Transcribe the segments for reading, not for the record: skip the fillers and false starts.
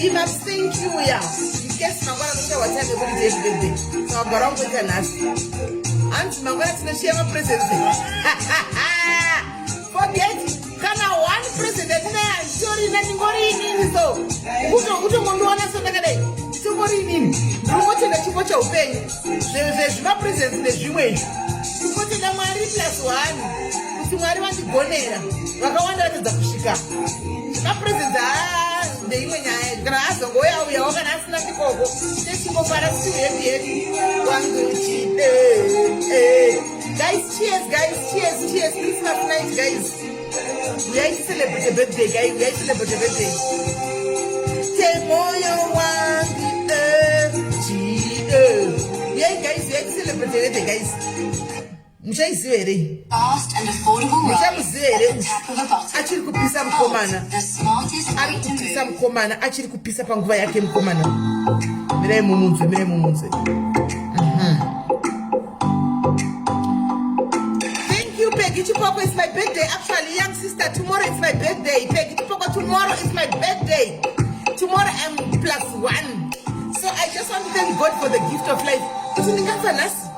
Ima thank you ya. In case mangwana noshawa time yekuti day birthday. Saka gara wangoita nhasi. Hanzi mangwana tinoshiya mapresents. Forget kana one present yatinayo handitorina ndingori inini so. Kuto kutongondiona so ndakadai. Ndingori inini. Ndinongotenda chipo cheupenyu. Zvezvimapresents nezvimwe izvi. Kungotenda Mwari plus one. Kuti Mwari vandigonera. Vakawanda vatadza kusvika. Mapresents haa ndeimwe nyaya kana azongouya uyawo kana asina ndikoko techingofara still happy happy wangu chide eh. guys cheers guys cheers cheers Christmas night guys uyai celebrate birthday guys uyai celebrate birthday temoyo wangu eh, chide uyai guys uyai celebrate birthday guys Muchaiziva here iyi? Muchamuziva here uyu? Achiri kupisa mukomana. Ari kupisa mukomana, achiri kupisa panguva yake mukomana. Mirai mumunzwe, mirai mumunzwe. Mhm. Thank you, Peggy Chipoko. It's my birthday. Actually, young sister, tomorrow is my birthday. Peggy Chipoko, tomorrow is my birthday. Tomorrow I'm plus one. So I just want to thank God for the gift of life. Kuti ndingafa nhasi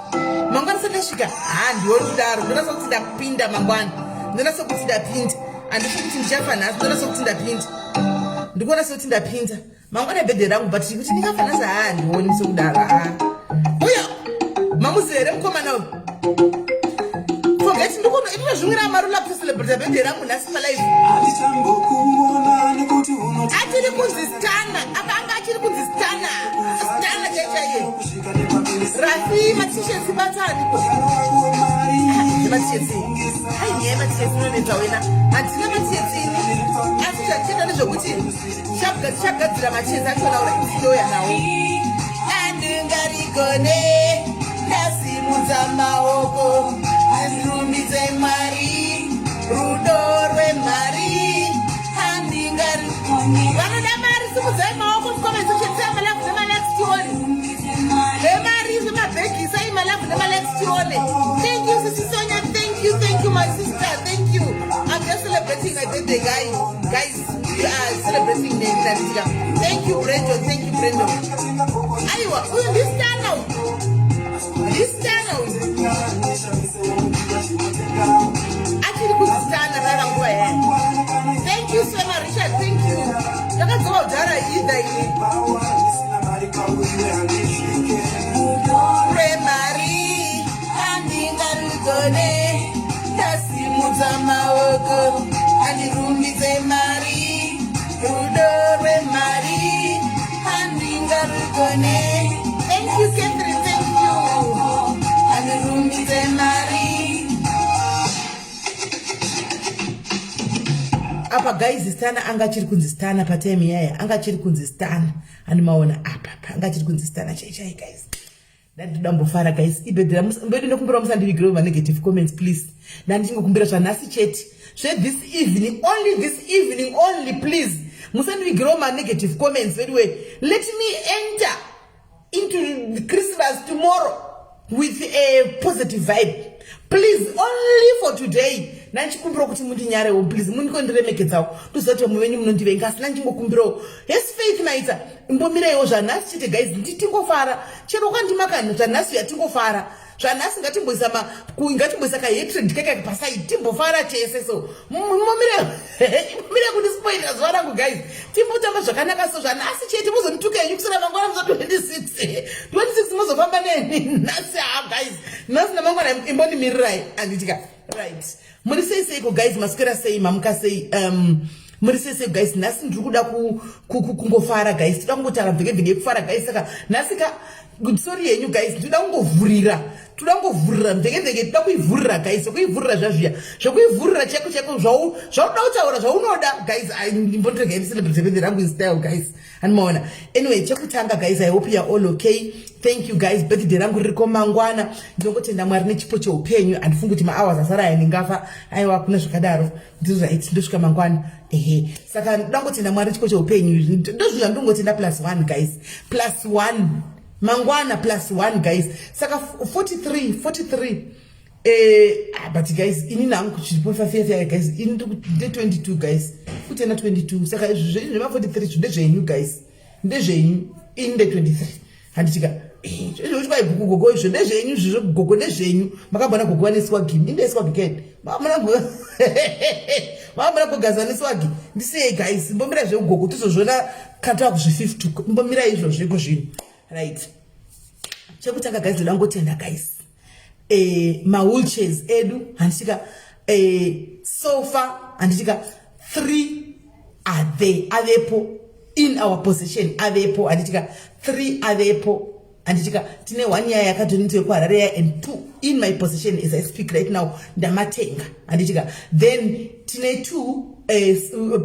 mangwana sandasvika ha ndiori kudaro ndonasa kuti ndapinda mangwana ndonasa kuti ndapinda handisi kuti ndichafa nhasi ndonasa kuti ndapinda ndikuona sekuti ndapinda mangwana bhedhe rangu but kuti ndingafa nhasi ha handioni sekudaro ha uyo mamuziva here mukomana uyu forget ndinozvimwira amarula kucelebrata bhedhe rangu nhasi palife achiri kunzi stana apa anga achiri kunzi stana stana chaichaiye Rafi matishesi batani ko. Matishesi. Hai nyaya matishesi inonetsa wena. Handina matishesi ini. Asi zvatichenda ndezvekuti tichagadzira matishesi achona ura ndouya nawo. Andingarigone ndasimudza maoko andirumbidze Mwari rudo rwemari handingarigone. Vanoda mari simudzai maoko mukombe section malove nemalike tione. Vemari zvemabhegi isai malove nemalike tione. Thank you Sisi Sonia, thank you, thank you my sister, thank you. I'm just celebrating my birthday guys. Guys, we are celebrating Nandika. Thank you Brendo, thank you Brendo. Aiwa, uyu ndistana uyu. Ndistana uyu. Achiri kuzistana rara nguva yaya. Thank you Sema Richard, thank you. Ndakadzoka kudhara either ini. Remari handingarigone ndasimudza maoko andirumbidze mari rudo rwemari handingarigone. Thank you Catherine, thank you. Andirumbidze mari. Apa guys Stana anga achiri kunzi Stana patime iyaya anga achiri kunzi Stana andimaona apa apa anga achiri kunzi Stana chai chai guys ndandoda mbofara guys ibhedhera mbedu ndokumbira musandivigirewo manegative comments please ndandichingokumbira zvanhasi chete zve this evening only this evening only please musandivigirewo manegative comments veduwe let me enter into Christmas tomorrow with a positive vibe please only for today nandichingokumbirawo kuti mundinyarewo please mundikondiremekedzawo ndoziva kuti vamwe venyu munondivenga asi nandichingokumbirawo yes faith maita imbomiraiwo zvanhasi chete guys nditingofara chero ukandimakani zvanhasi yatingofara zvanhasi ngatimboisa ma ngatimboisa ka hatred keka paside timbofara tese so mumire mumire kundispoilira zuva rangu guys timbotamba zvakanaka so zvanhasi chete muzondituka henyu kusera mangwana muza 26 26 mozofamba neni nhasi ha guys nhasi namangwana imbondimirirai anditika right muri sei seiko guys maswera sei mamuka sei um, muri sei sei guys nhasi ndiri kuda kungofara guys toda kungotaura mvenge mvenge yekufara guys saka nhasi ka sorry yenyu guys ndinoda kungovhurira toda kungovhurira mvenge mvenge toda kuivhurira guys zvekuivhurira zvazviya zvekuivhurira chaiko chaiko zvaunoda kutaura zvaunoda guys ndimbotirega ndicelebrate birthday rangu in style guys Andimaona. Anyway, chekutanga guys, I hope you are all okay. Thank you guys. Birthday rangu ririko mangwana. Ndinongotenda Mwari nechipo cheupenyu. Handifungi kuti mahours asara aya ndingafa. Aiwa hakuna zvakadaro. Ndiri right. Ndosvika mangwana. Ehe. Saka ndangotenda Mwari nechipo cheupenyu. Ndozvinhu zvandingotenda plus one guys. Plus one. Mangwana plus one guys. Saka 43 43 Eh, ah, but guys ini nangu kuchiripo fafiyafya guys ini nde 22 guys kutena 22 saka izvi zvenyu zvema 43 zvinhu ndezvenyu guys. Ndezvenyu, ini nde 23, handitika izvo gogo izvo ndezvenyu, izvo gogo ndezvenyu. Makambona gogo vane swag? Inde swag ken mamuna gogazi vane swag. Ndisiyei guys, mbomira zveugogo, tizozviona kana tava kuzvi50. Mbomira izvozvo iko zvinhu. Right, chekutanga guys, ndoda ngotenda guys, mawheelchairs edu, handitika? So far, handitika, three are there, avepo in our possession, avepo, handitika? Three avepo, handitika? Tine one yaya yakadonetwa kuHarare ya and two in my possession as I speak right now, ndamatenga, handitika? Then tine two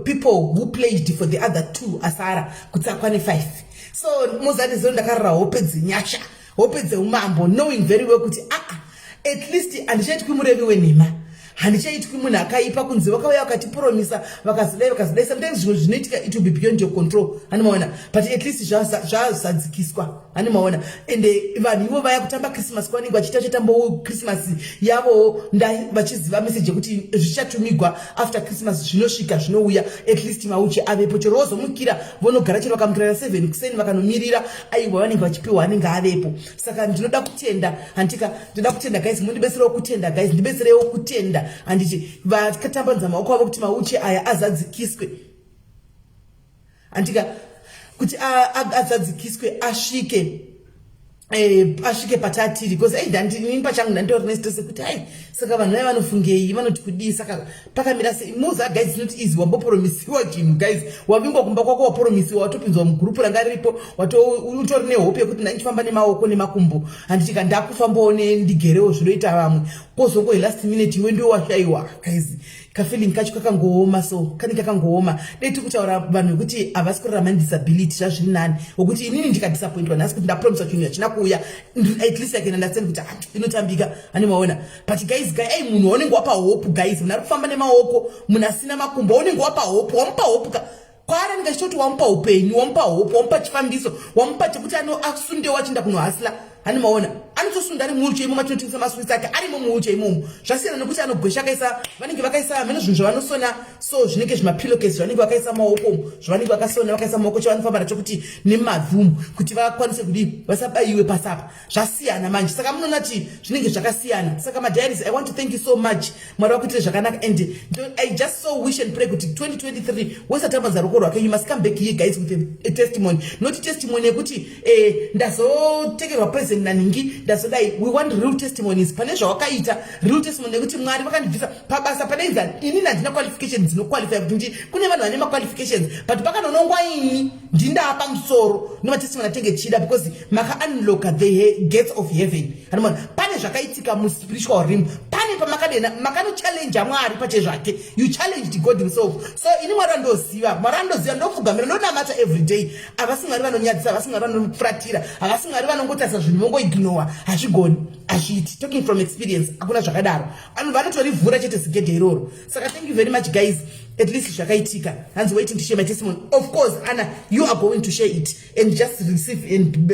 people who pledged for the other two asara kuti akwane five. So muzati zero ndakarara hope dzenyasha, hope dzeumambo, knowing very well kuti aa at least handichaitwi murevi wenhema, handichaitwi munhu akaipa kunzi vakauya vakatipromisa, vakazodai, vakazodai. Sometimes zvimwe zvinoitika, it will be beyond your control, hanimaona? But at least zvazadzikiswa, hanimaona? Ende vanhu ivo vaya kutamba Christmas kwanenge vachiita chitambowo Christmas yavowo vachiziva meseji yekuti zvichatumigwa after Christmas, zvinosvika, zvinouya. At least mauchi avepo, chero vozomukira vonogara, chero vakamukira na7 kuseni vakanomirira, aiwa, vanenge vachipiwa, anenge avepo. Saka ndinoda kutenda, handika? Ndinoda kutenda guys, mundibetserewo kutenda guys, ndibetserewo kutenda, handiti? Vakatambanudza maoko avo kuti mauchi aya azadzikiswe, handika? Kuti azadzikiswe, asvike patatiri, because ei, inini pachangu ndanditori nestress yekuti ai, saka vanhu vaya vanofungei, vanoti kudii, saka pakamira sei? Muza guys, not easy. Wambopromisiwa chinhu guys, wavingwa kumba kwako, wapromisiwa, watopinzwa mugurupu ranga riripo, utori nehope yekuti ndandichifamba nemaoko nemakumbo, handitika? Ndakufambawo nendigerewo zvinoita vamwe, kozongo last minute iwe ndiwe washayiwa. Guys, kafeeling kacho kakangooma, so kanenge kakangooma. Dei tiri kutaura vanhu vekuti havasi kurarama nedisability, zvazviri nani, wekuti inini ndikadisappointwa nhasi kuti ndapromisa chinhu hachina kuuya, at least I can understand kuti ah, inotambika, hani maona? But guys, guy, ai, munhu waunenge wapa hope guys, munhu ari kufamba nemaoko, munhu asina makumbo, waunenge wapa hope, wamupa hope ka kwaari anenge achitoti wamupa upenyu, wamupa hope, wamupa chifambiso, wamupa chekuti asundewo achienda kunohasila, hani maona? Anotosunda ari muwheelchair imomo, achinotengesa maswits ake arimo muwheelchair imomo. Zvasiyana nekuti anogwesha akaisa, vanenge vakaisa mene zvinhu zvavanosona, so zvinenge zvimapillowcase zvanenge vakaisa maoko umu, zvavanenge vakasona vakaisa maoko, chavanofamba nacho kuti nemavhi umu kuti vakwanise kudii, vasabayiwe pasapa. Zvasiyana manje. Saka munoona kuti zvinenge zvakasiyana. Saka madiaries, I want to thank you so much. Mwari vakuitire zvakanaka. And I just so wish and pray kuti 2023 wesatambadza ruoko rwake, you must come back here guys with a testimony, not testimony yekuti ndazotekerwa present naningi, ndazodai. We want real testimonies pane zvawakaita, real testimony yekuti Mwari vakandibvisa pabasa padainza inini handina qualifications dzinoqualify kuti ndi kune vanhu vane maqualifications, but pakanonongwa ini ndindaa pamusoro. Nematestimony atenge tichida, because makaunlocka the gates of heaven, anomona pane zvakaitika muspiritual realm, pane pamakadena makanochallenge Mwari pachezvake. You challenged God himself. So ini Mwari andoziva, Mwari andoziva, ndopfugamira, ndonamata every day. Havasi Mwari vanonyadzisa, havasi Mwari vanofuratira, havasi Mwari vanongotarisa zvinhu vongoignora. Hazvigoni, hazviiti. Talking from experience, hakuna zvakadaro. Vanhu vanotorivhura chete zigedhe iroro. Saka thank you very much guys, at least zvakaitika. Hanzi waiting to share my testimony. Of course, Anna, you are going to share it and just receive and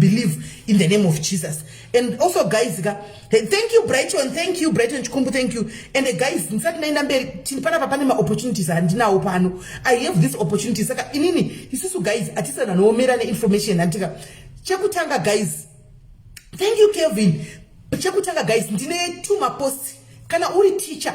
believe in the name of Jesus. And also guys ka, hey, thank you Brighton, thank you Brighton Chikumbu, thank you. And guys, ndisati ndaenda mberi, tini panapa pane maopportunities handinawo pano. I have this opportunity. Saka inini, isusu guys, hatisana noomera neinformation, handika? Chekutanga guys, thank you Kelvin. Chekutanga guys, ndine two maposts. Kana uri teacher,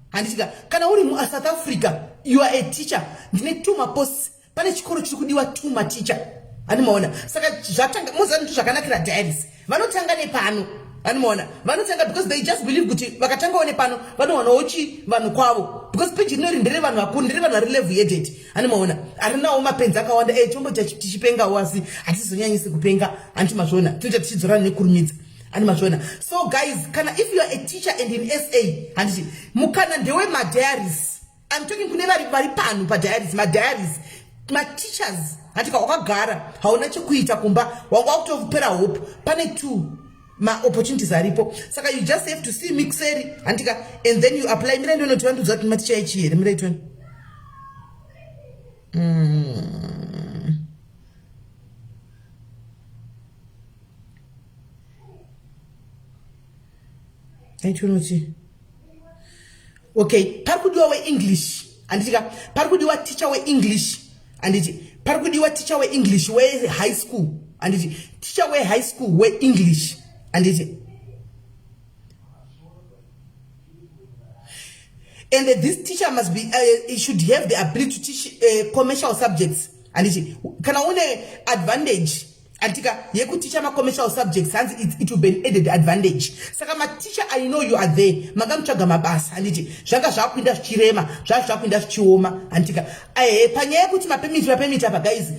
handitika? Kana uri muSouth Africa, you are a teacher, ndine two maposts. Pane chikoro chiri kudiwa two maticha, animaona? Saka zvatanga, muziva ndizvo zvakanakira diaries, vanotanga nepano, animaona? Vanotanga because they just believe kuti vakatangawo nepano vanowanawo chi vanhu kwavo, because peji rinori ndere vanhu vakuru, ndere vanhu vari level headed, animaona? Harinawo mapenzi akawanda. E, chombo tichipengawo, asi hatizonyanyisi kupenga, handiti mazviona? Tinoita tichidzorana nekurumidza, ani mazviona? So guys, kana if you are a teacher and in SA, handiti, mukana ndewemadiaries. I'm talking kune vari pano padiaries, madiaries, mateachers, handika? Wakagara hauna chekuita kumba, wanga wakutopera hope, pane two maopportunities aripo. Saka you just have to see mixeri, handika? And then you apply. Mirai ndinoti vandudza kuti maticha echi here. Mirai toni. Aitonoti okay, pari kudiwa weEnglish, handitika? Pari kudiwa teacher weEnglish, handiti? Pari kudiwa teacher weEnglish wehigh school, handiti? Teacher wehigh school weEnglish, handiti? And this teacher must be should have the ability to teach commercial subjects, handiti? Kana une advantage andika yekuticha macommercial subjects, hanzi it will be an added advantage. Saka maticha, I know you are there, makamutsvaga mabasa, handiti? Zvanga zvakuinda zvichirema, zvava zvakuinda zvichioma, handika? Panyaya yekuti mapermit, mapermit apa guys,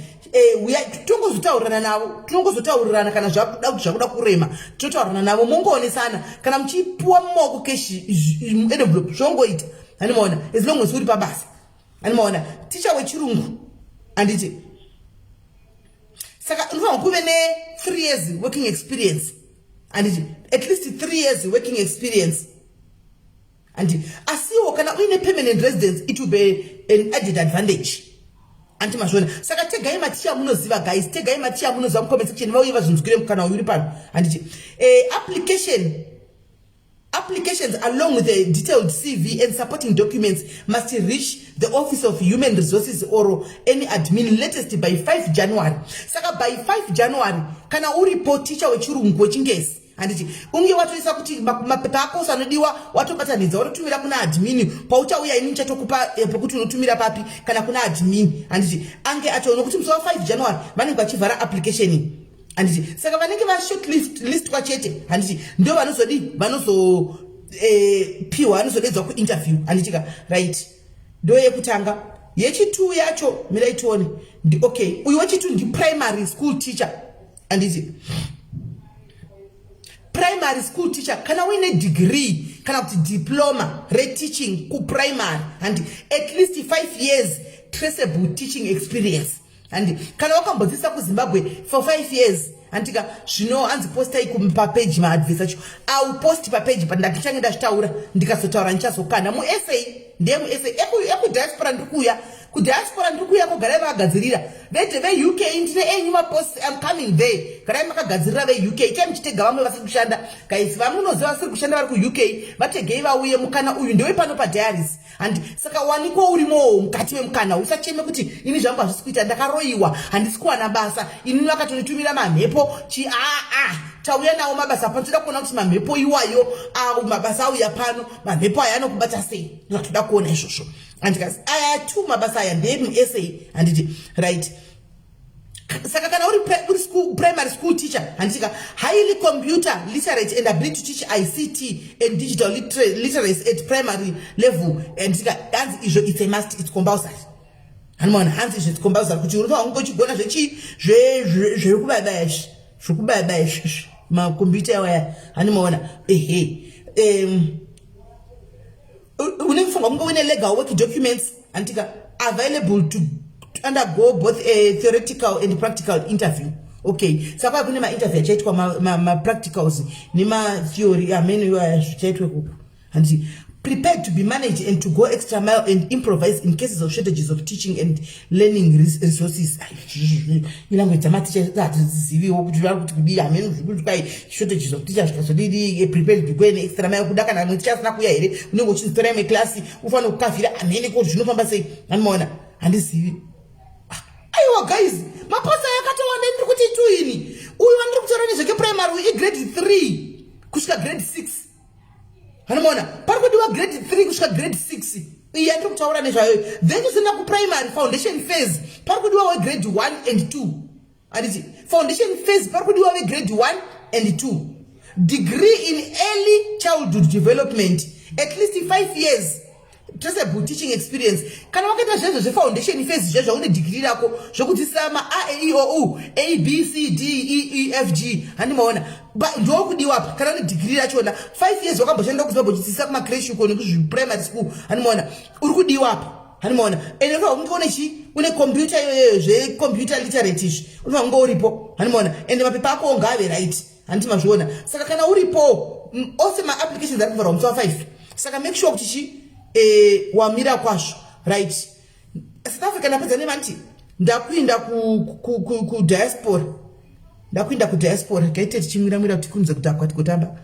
tingozotaurirana navo, tinongozotaurirana kana zvakuda kuti zvakuda kurema, tinotaurirana navo, mongoonesana. Kana muchipuwa mumaoko cash, envelope, zvongoita, handimaona? As long as uri pabasa, handimaona? Ticha wechirungu, handiti? Saka unofanira kuve ne3 years working experience, handiti? At least 3 years working experience, handi? Asiwo kana uine permanent residence, it will be an added advantage, anti mazviona? Saka tegai maticha munoziva guys, tegai maticha munoziva mucomment section, vauye vazvinzwire mukana uyu uri pano, handiti? Application Applications along with a detailed CV and supporting documents must reach the Office of Human Resources or any admin latest by 5 January. Saka by 5 January, kana uripo teacher wechirungu, wechingezi, handiti, unge watoisa kuti mapepa ako ose anodiwa, watobatanidza, watotumira kuna admin. Pauchauya, ini ndichatokupa pekuti unotumira papi kana kuna admin, handiti? Ange acho nokuti musi wa5 January vanenge vachivhara application, handiti? Saka vanenge vashortlistwa chete, handiti, ndo vanozodi vanozopiwa, vanozodedzwa kuinterview, handitika? Right, ndo yekutanga. Yechitu yacho, mirai tione. Okay, uyu wechitu ndiprimary school teacher, handiti? Primary school teacher, kana uine degree kana kuti diploma reteaching kuprimary, handi, at least 5 years traceable teaching experience, handi? Kana wakambodzidzisa kuZimbabwe for 5 years, handika? Zvino hanzi postai papeji maadverts acho. Auposti papeji, but ndakichange ndazvitaura, ndikazotaura ndichazokanda muSA. Ndeye muSA. Ekudiaspora ndiri kuuya, kudiaspora ndiri kuuya, kogarai makagadzirira. Vete veUK, ndine enyu mapost, am coming there. Garai makagadzirira veUK. Itai muchitega vamwe vasiri kushanda guys, vamunoziva vasiri kushanda vari kuUK, vategei vauye. Mukana uyu ndewepano padiaries, handi? Saka wanikwa urimowo mukati memukana. Usacheme kuti ini zvangu hazvisi kuita, ndakaroyiwa, handisi kuwana basa, inini vakatonitumira mamhepo chi. Aa, tauya nawo mabasa pano. Toda kuona kuti mamhepo iwayo, mabasa auya pano, mamhepo aya anokubata sei. Ndozvatoda kuona izvozvo, handikazi? Aya two mabasa aya ndeemuSA, handiti? Right, saka kana uri uri school, primary school teacher, handitika, highly computer literate and ability to teach ICT and digital literacy at primary level, handitika? Hanzi izvo it's a must, it's compulsory, handimaona? Hanzi izvo it's compulsory kuti unofanira kunge uchigona zvechi zvekubaba izvi, zvekubaba izvi, makombiyuta awaya, handimaona? Ehe, une kufanira kunge uine legal work documents, handitika, available to undergo both a theoretical and practical interview. Okay, saka kwai kune mainterview achaitwa, mapracticals nematheory amene iwaya zvichaitwe kuku, handiti? Prepared to be managed and to go extra mile and improvise in cases of shortages of teaching and learning resources. Ilanguage dzamaticha hatiziviwo kuti vari kuti kudii, hamene zvikuti kwai shortages of teachers zvikazodidi, prepared to go an extra mile kuda. Kana mwe ticha asina kuuya here, unenge uchinzi torai imwe klasi ufanire kukavhira, hamene kuti zvinofamba sei, handimaona? Handizivi. Aiwa guys, maposa akatowanda. Ndiri kuti tuini uyu wandiri kutaura nezveke primary uyu igrade 3 kusvika grade 6, hanomaona? Pari kudiwa grade 3 kusvika grade 6, iyi yandiri kutaura nezvayo. Then tosenda kuprimary foundation phase, pari kudiwa wegrade 1 and 2, handiti? Foundation phase pari kudiwa vegrade 1 and 2. Degree in early childhood development, at least 5 years traceable teaching experience. Kana wakaita zvezvo zvefoundation phase, zvezvo une digiri rako zvokudzidzisa ma a, e, i, o, u, A, B, C, D, E, E, F, G, handimaona? Ndokudiwa kana une digiri rachona, 5 years wakamboshanda kuZimbabwe uchidzidzisa kumacreche uko nekuzviprimary school, handimaona? Uri kudiwapa, handimaona? Ende unofanira kunge une chi une computer iyoyo, zvecomputer literate izvi, unofanira kunge uripo, handimaona? Ende mapepa ako ngaave right, handiti mazviona? Saka kana uripo, ose maapplications ari kuvharwa musi wa5, saka make sure kuti chi wamira kwazvo. Right, South Africa ndapedza nevanti, ndakuinda kudiaspora, ndakuinda kudiaspora. Kaite tichimwiramwira kuti kunze kuti akwati kutamba.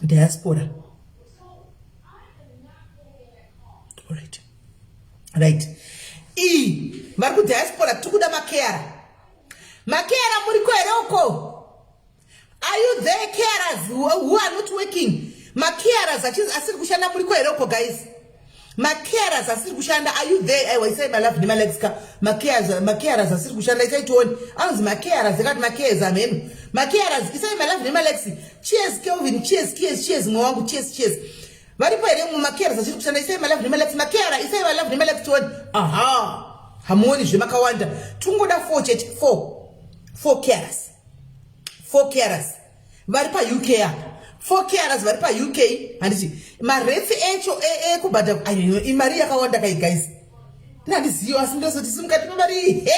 Diaspora. Alright. Right. Iyi vari kudiaspora tiri kuda makeara. Makeara muriko here uko? Are you there carers who are not working? Macarers asiri kushanda muriko here uko guys? Macarers asiri kushanda are you there? Aiwa isai malove nemalikes ka. Macarers macarers asiri kushanda isai tione. Anonzi macarers akati macarers amheno. Macarers isai malove nemalikes. Cheers Kelvin, cheers cheers cheers mwe wangu cheers cheers. Varipo here mwe macarers asiri kushanda isai malove nemalikes. Macarer isai malove nemalikes tione. Aha. Hamuoni zvemakawanda. Tungoda 4 chete 4. 4 carers. Four carers vari pauk apa four carers vari pauk handiti maretsi echo ekubhadha e, imari yakawanda kai guys nandiziyo asi ndozoti si mukati pemari he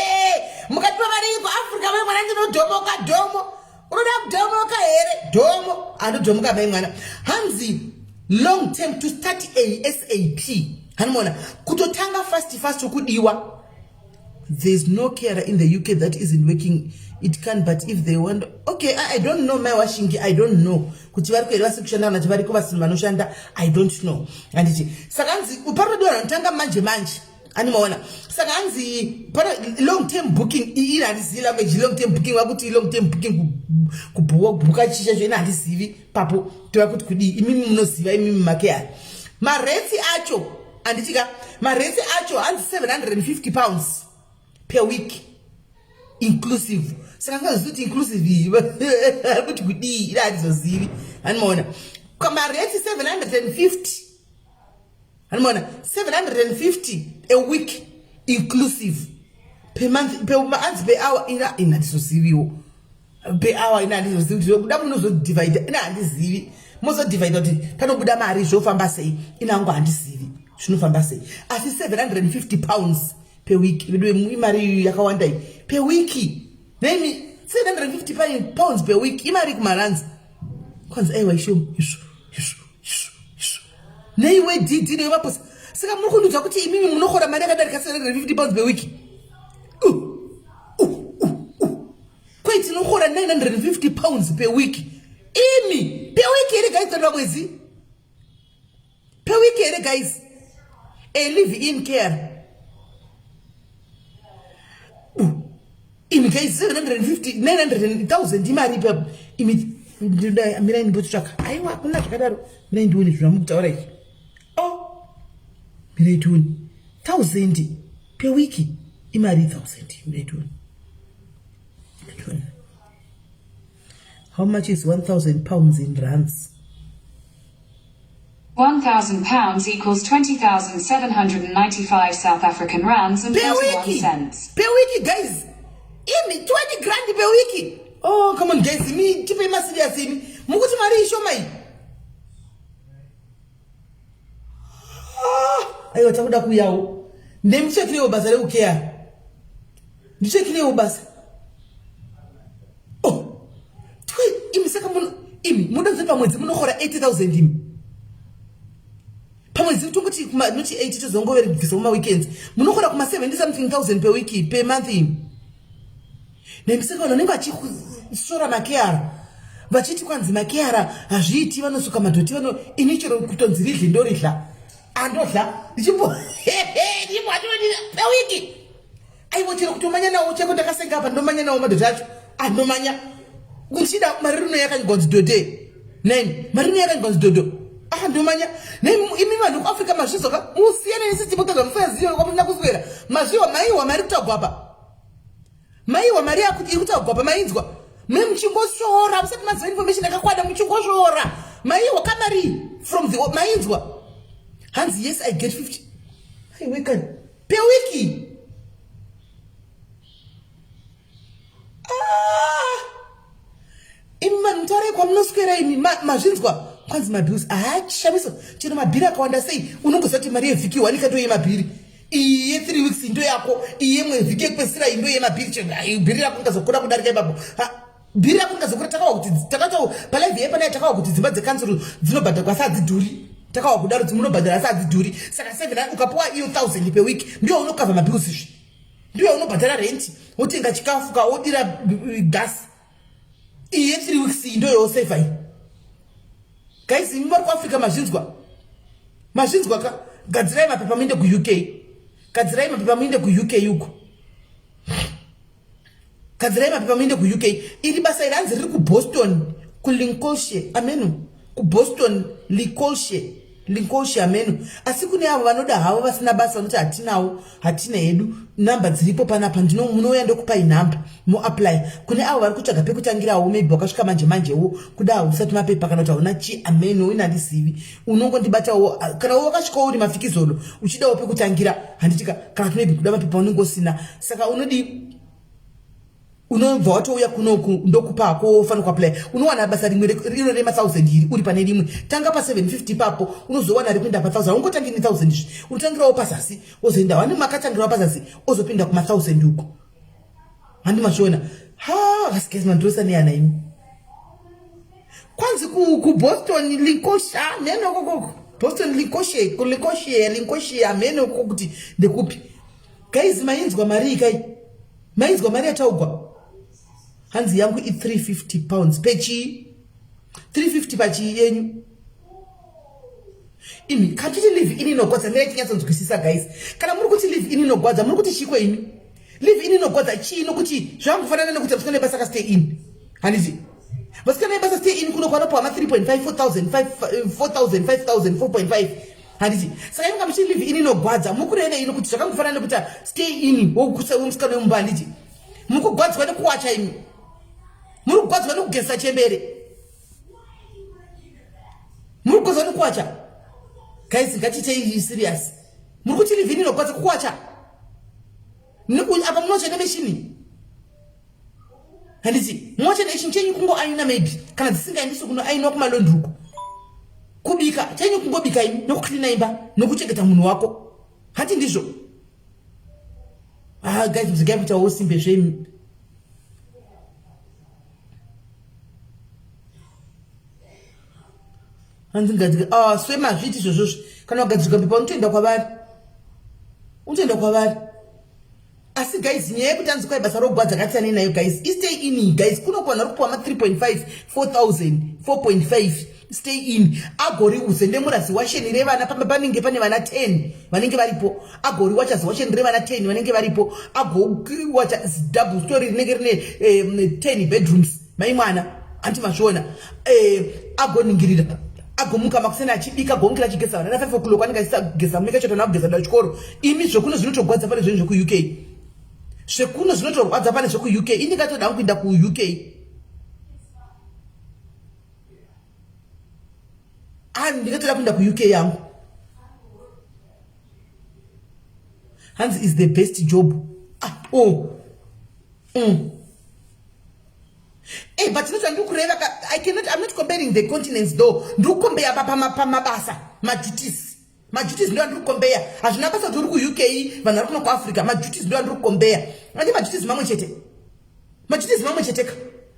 mukati pemari kuafrica mai mwana ndinodhomoka dhomo unoda kudhomoka here dhomo andodhomoka mai mwana hanzi long term to start asap hanimona kutotanga fast fast kudiwa There's no carer in the UK that isn't working. It can, but if they want, okay, I don't know my washing, I don't know. Kuti variko here vasiri kushanda kana kuti variko vasiri vanoshanda, I don't know. Handiti. Saka hanzi parodiwa vanotanga manje manje. Animaona. Saka hanzi pano long term booking iyi handizivi language long term booking vakuti long term booking kubhuka chisha zvo ini handizivi papo tova kuti kudii imimi munoziva imimi make Maretsi acho handiti ka maretsi acho hanzi 750 pounds per week inclusive saka ngazivi kuti inclusive iyi ari kuti kudii ida handizozivi handimaona maretsi 750 handimaona 750 a week inclusive per month per hanzi per hour ina ina handizoziviwo per hour ina handizozivi kuti kuda munozodivhaidha ina handizivi mozodivhaidha kuti panobuda mari zvofamba sei ina hangu handizivi zvinofamba sei asi 750 pounds per week veduwe imari yakawanda iyi per week nemi 750 pounds per week imari kumaranzi kwanzi aiwa isho isho isho isho isho neiwe dd newe maposa saka muri kundiudza kuti imimi munokora mari yakadarika 750 pounds per week Kwai tinohora 950 pounds per week. Imi, per week here guys tanoda mwedzi? Per week here guys? A live in care. Imi guys 750 900,000 imari ipa imi mirai ndimbotsvaka. Aiwa hakuna zvakadaro. Mirai ndione zvamukutaura izvi. Oh. Mirai tione. 1000 per week imari 1000 mirai tione. How much is 1,000 pounds in rands? 1,000 pounds equals 20,795 South African rands and 31 cents. Per week, guys. Imi 20 grand per week. Oh, come on guys, imi tipe ma serious imi. Mukuti mari ishoma iyi. Ah, aiwa takuda kuyawo. Ndemichekirewo basa rekukeya. Ndichekirewo basa. Oh. Twe imi saka muno imi munoda kuti pamwedzi munohora 80000 imi. Pamwedzi tongoti kuma noti 80 tozongoveri kubvisa kuma weekends. Munohora kuma 70 something thousand per week per month imi. Nemisaka vanhu vanenge vachisora makeara vachiti kwanzi makeara hazviiti vanosuka madhoti vano ini chero kutonzi ridle ndoridla andodla ndichimbo ndichimbo pewiki aiwa chero kutomanya nawo chako ndakasenga apa ndomanya nawo madhoti acho andomanya kuchida mari rino yakangonzi dhodhe nine mari rino yakangonzi dhodho ah ndomanya imi vanhu kuafrica mazvizoka musiyane nesystem kutaura musaziva kwamusina kuswera mazviwa maiwa mari kutagwa apa Maiwa mari yakuti iri kutaugwa pamainzwa me muchingosvora musati maziva information yakakwana muchingosvora maiwa kamari from the mainzwa hanzi yes i get 50 aiwekani pewiki ah! imi vanhu mutaurai kwamunoswera imi mazvinzwa kwanzi mabills haachishamiso chero mabhiri akawanda sei unongoziva kuti mari yevhiki wanika ndo yemabhiri iyi yethree weeks ndo yako iyi yemwe vhiki yekupedzisira iyi ndo yemabhiri chero bhiri rako ringazokura kudarika ipapo bhiri rako ringazokura takawa kuti takato palive yepanaya takawa kuti dzimba dzekanzuru dzinobhadharwa asi hadzidhuri takawa kudaro dzimunobhadhara asi hadzidhuri saka seven ukapuwa iyo thousand per week ndiyo unokavha mabills izvi ndiyo unobhadhara renti wotenga chikafu ka wodira gas iyi ye3 weeks iyi ndoyosefa iyi guys imi vari kuafrica mazvinzwa mazvinzwa ka Gadzirai mapepa muende kuUK. Gadzirai mapepa muende kuUK uko. Gadzirai mapepa muende kuUK. Iri basa iri hanzi riri kuBoston, kuLincolnshire, ameno. KuBoston, Lincolnshire, Lincolnshire ameno. Asi kune avo vanoda havo vasina basa vanoti hatinawo, hatina hedu. Number dziripo panapa ndino munouya ndokupai number moapply. Kune avo vari kutsvaga pekutangirawo maybe wakasvika manje manjewo kuda hausati mapepa kana kuti hauna chi ameno ini handizivi. Unongondibatawo kana wakasvikawo uri mafikizolo uchidawo pekutangira handitika kana kuti maybe kuda mapepa unenge usina saka unodii unobva watouya kunoku ndokupa hako wofanira kuapply unowana basa rimwe iro rema 1000 iri uri pane rimwe tanga pa 750 ipapo unozowana rekuenda pa 1000 ungotangi ne 1000 izvi unotangirawo pazasi wozoenda wani makatangirawo pazasi ozopinda kuma 1000 uko handi mazviona ha vasikezi mandirosa neyana imi kwanzi kuboston linkosha mheno boston linkoshe linkoshe linkoshe mheno kuti ndekupi guys mainzwa mari ikai mainzwa mari yataugwa hanzi yangu i 350 pounds pechii 350 pachii yenyu imi katiti live in inogwadza mirai tinyatsonzwisisa guys kana muri kuti live in inogwadza muri kuti chiko imi live in inogwadza chii nokuti zvangufanana nekuti vasikana vebasa ka stay in handiti vasikana vebasa stay in kuno kwanopiwa ma 3.5 4000 5000 4.5 handiti saka imi kamuchiti live in inogwadza mukurevei nokuti zvakangofanana nekuti stay in womusikana wemumba handiti mukugwadzwa nekuwacha imi muri kugwadzwa nekugezesa chembere muri kugwadzwa nekuwacha guys ngatiitei serious muri kuti live in inogwadza kuwacha apa munotsva nemeshini handiti mocha nechinhu chenyu kungoaina maybe kana dzisingaendeswi kunoainwa kumalondri uko kubika chenyu kungobika imi nokuklina imba nokuchengeta munhu wako hati ndizvo ah guys muzigai kuitawo simbe zvemi hanzi ngadzika ah swe mazviti izvozvozvo kana wagadzirwa pepa unotoenda kwavari unotoenda kwavari asi guys nyaya yekuti anzi kwai basa rogwadza akasiyanei nayo guys istay in guys kuno kuvanhu vari kupiwa ma 3.5 4000 4.5 stay in agoriuze ndemurazi washeni revana pamba panenge pane vana 10 vanenge varipo agoriwacha ziwasheni revana 10 vanenge varipo agowacha double story rinenge rine 10 bedrooms mai mwana anti mazviona eh, agoningirira agomuka makuseni achibika gomukira achigeza vana na 5 o'clock anenge achigeza mumeka chete anakugeza da chikoro imi zvekuno zvinotogwadza pane zvenyu zvekuuk zvekuno zvinotorwadza pane zvekuuk ini ndingatoda kuinda kuuk ah, ndingatoda kuinda kuuk yangu hanzi is the best job ah, oh. Hey, but not ndiri kureva I cannot I'm not comparing the continents though. Ndiri kukombeya pamabasa maduties. Maduties ndo andiri kukombeya. Hazvina basa kuti uri kuUK vanhu vari kuno kuAfrica. Maduties ndo andiri kukombeya. Andi maduties mamwe chete. Maduties mamwe chete ka.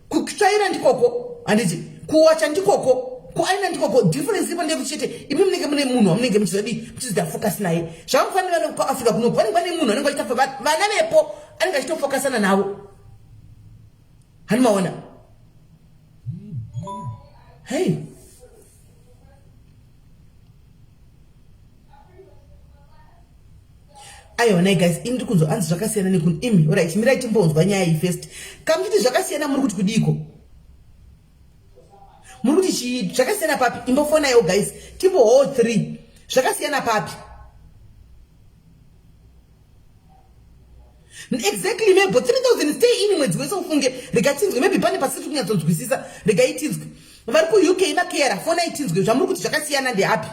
Kutsvaira ndikoko handiti kuwacha ndikoko kuaina ndikoko difference ipo ndeyekuti chete imi munenge mune munhu wamunenge muchizodii muchizoita focus naye zvamufanira vane kuafrica kunoku vanenge vane munhu anenge achita vana vepo anenge achitofokasana navo hani maona hey aiwa nai guys ini ndiri kunzwa anzi zvakasiyana nekun imi orit mirai timbonzwa nyaya iyi first kamuchiti zvakasiyana muri kuti kudiiko muri kuti chii zvakasiyana papi imbofonaiwo guys timbohoo 3 zvakasiyana papi Exactly maybe 3000 stay in mwedzi wese ufunge rega tinzwe maybe pane pasiri kunyatsonzwisisa rega itinzwe vari kuuk makera fona itinzwe zvamuri kuti zvakasiyana ndeapi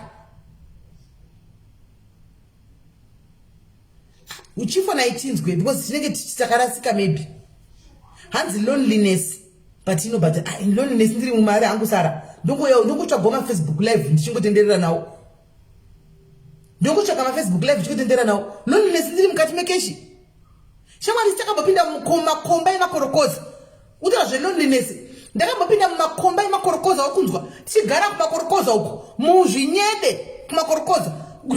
uchifona itinzwe because tinenge takarasika maybe hanzi loneliness but ino but ah, loneliness ndiri mumari angu sara ndongotsvagwa mafacebook live ndichingotenderera nawo ndokutsvaka mafacebook live chikutendera nawo loneliness ndiri mukati mekeshi shamwari takambopinda mumakomba emakorokoza utaura zveloneliness ndakambopinda mumakomba emakorokoza wakunzwa tichigara kumakorokoza uko muzvinyede kumakorokoza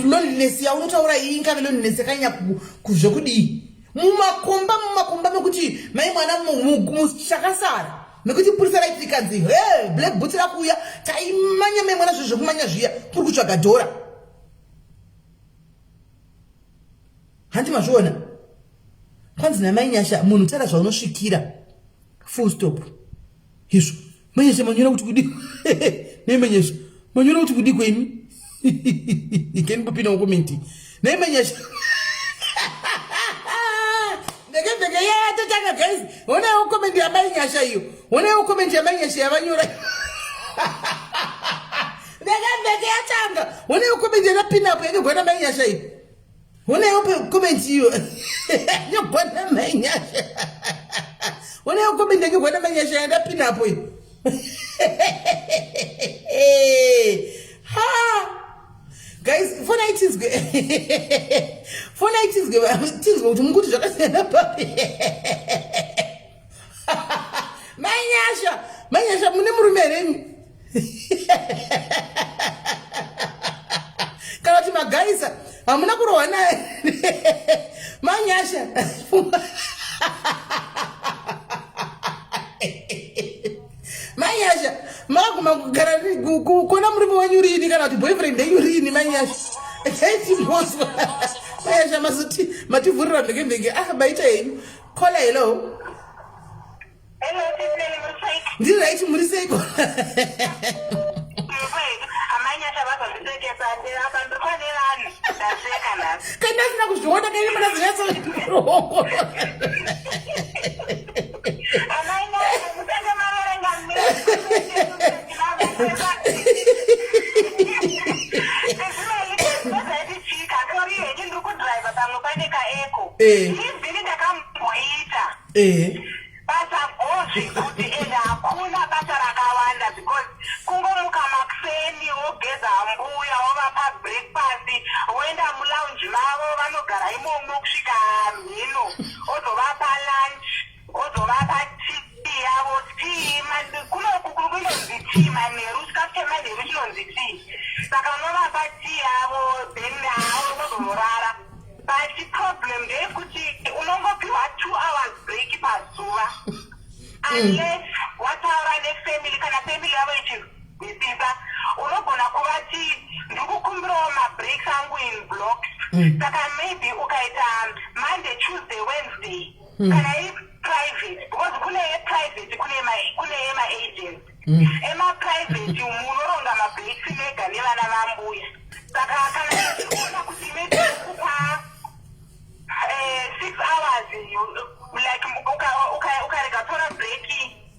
loneliness yaunotaura iyi ingave loneliness yakanyanya zvekudii mumakomba mumakomba mekuti mai mwana muchakasara nekuti purisa raiti rikanzi he black boot rakuuya taimanya mai mwana zvezvekumanya zviya kuri kutsvaga dhora. Hanti mazviona? Kwanzi namai Nyasha, munhu tara zvaunosvikira. Full stop. Izvo. Mai Nyasha manyora kuti kudii? Nei mai Nyasha? Manyora kuti kudii kwenyu? Can you pin comment? Nei mai Nyasha? Ndeke ndeke yeah tatanga guys. Onawo comment ya mai Nyasha iyo. Onawo comment ya mai Nyasha yavanyora. Ndeke ndeke yatanga. Onawo comment yakapinda apo yakagwana mai Nyasha iyo. Onawo comment iyo. Yakagwana mai Nyasha. Onawo comment yakagwana mai Nyasha yandapinda apo iyo. Ha! Guys, fona itinzwe. Fona itinzwe, tinzwe kuti mukuti zvakasiyana papi. Mai Nyasha, Mai Nyasha mune murume here imi? Kana kuti magaisa hamuna kurohwa naye. Mai Nyasha. Mai Nyasha, makaguma kugara kuona murume wenyu riini kana kuti boyfriend yenyu riini Mai Nyasha? Chaitimoswa. Mai Nyasha mazoti mativhurira mhenge mhenge. Ah, maita henyu. Kola hello. Hello, Sisneli, muri sei? Ndiri right, muri sei ko? Kana asina kuzviona kaine muna zinyatso ruoko. Eh. Eh. Basa bhoo zvekuti and hakuna basa rakawanda because kungomuka makuseni wogeza mbuya wovapa breakfast woenda mulounge mavo vanogara imomo kusvika mhino ozovapa lunch ozovapa tea yavo tea kunoku kunonzi tea manheru chikafu chemanheru chinonzi tea saka unovapa tea yavo then hawo vozonorara But problem ndeyekuti unongopiwa 2 hours break pazuva unless wataura nefamily kana family yavo ichinzwisisa unogona kuvati ndikukumbirawo mabreaks angu in blocks saka maybe ukaita Monday, Tuesday, Wednesday kana iri private because kune yeprivate kune kune yemaagents emaprivate munoronga mabreaks mega nevana vambuya saka kana uchiona kuti maybe kupa 6 hours like ukarega tora break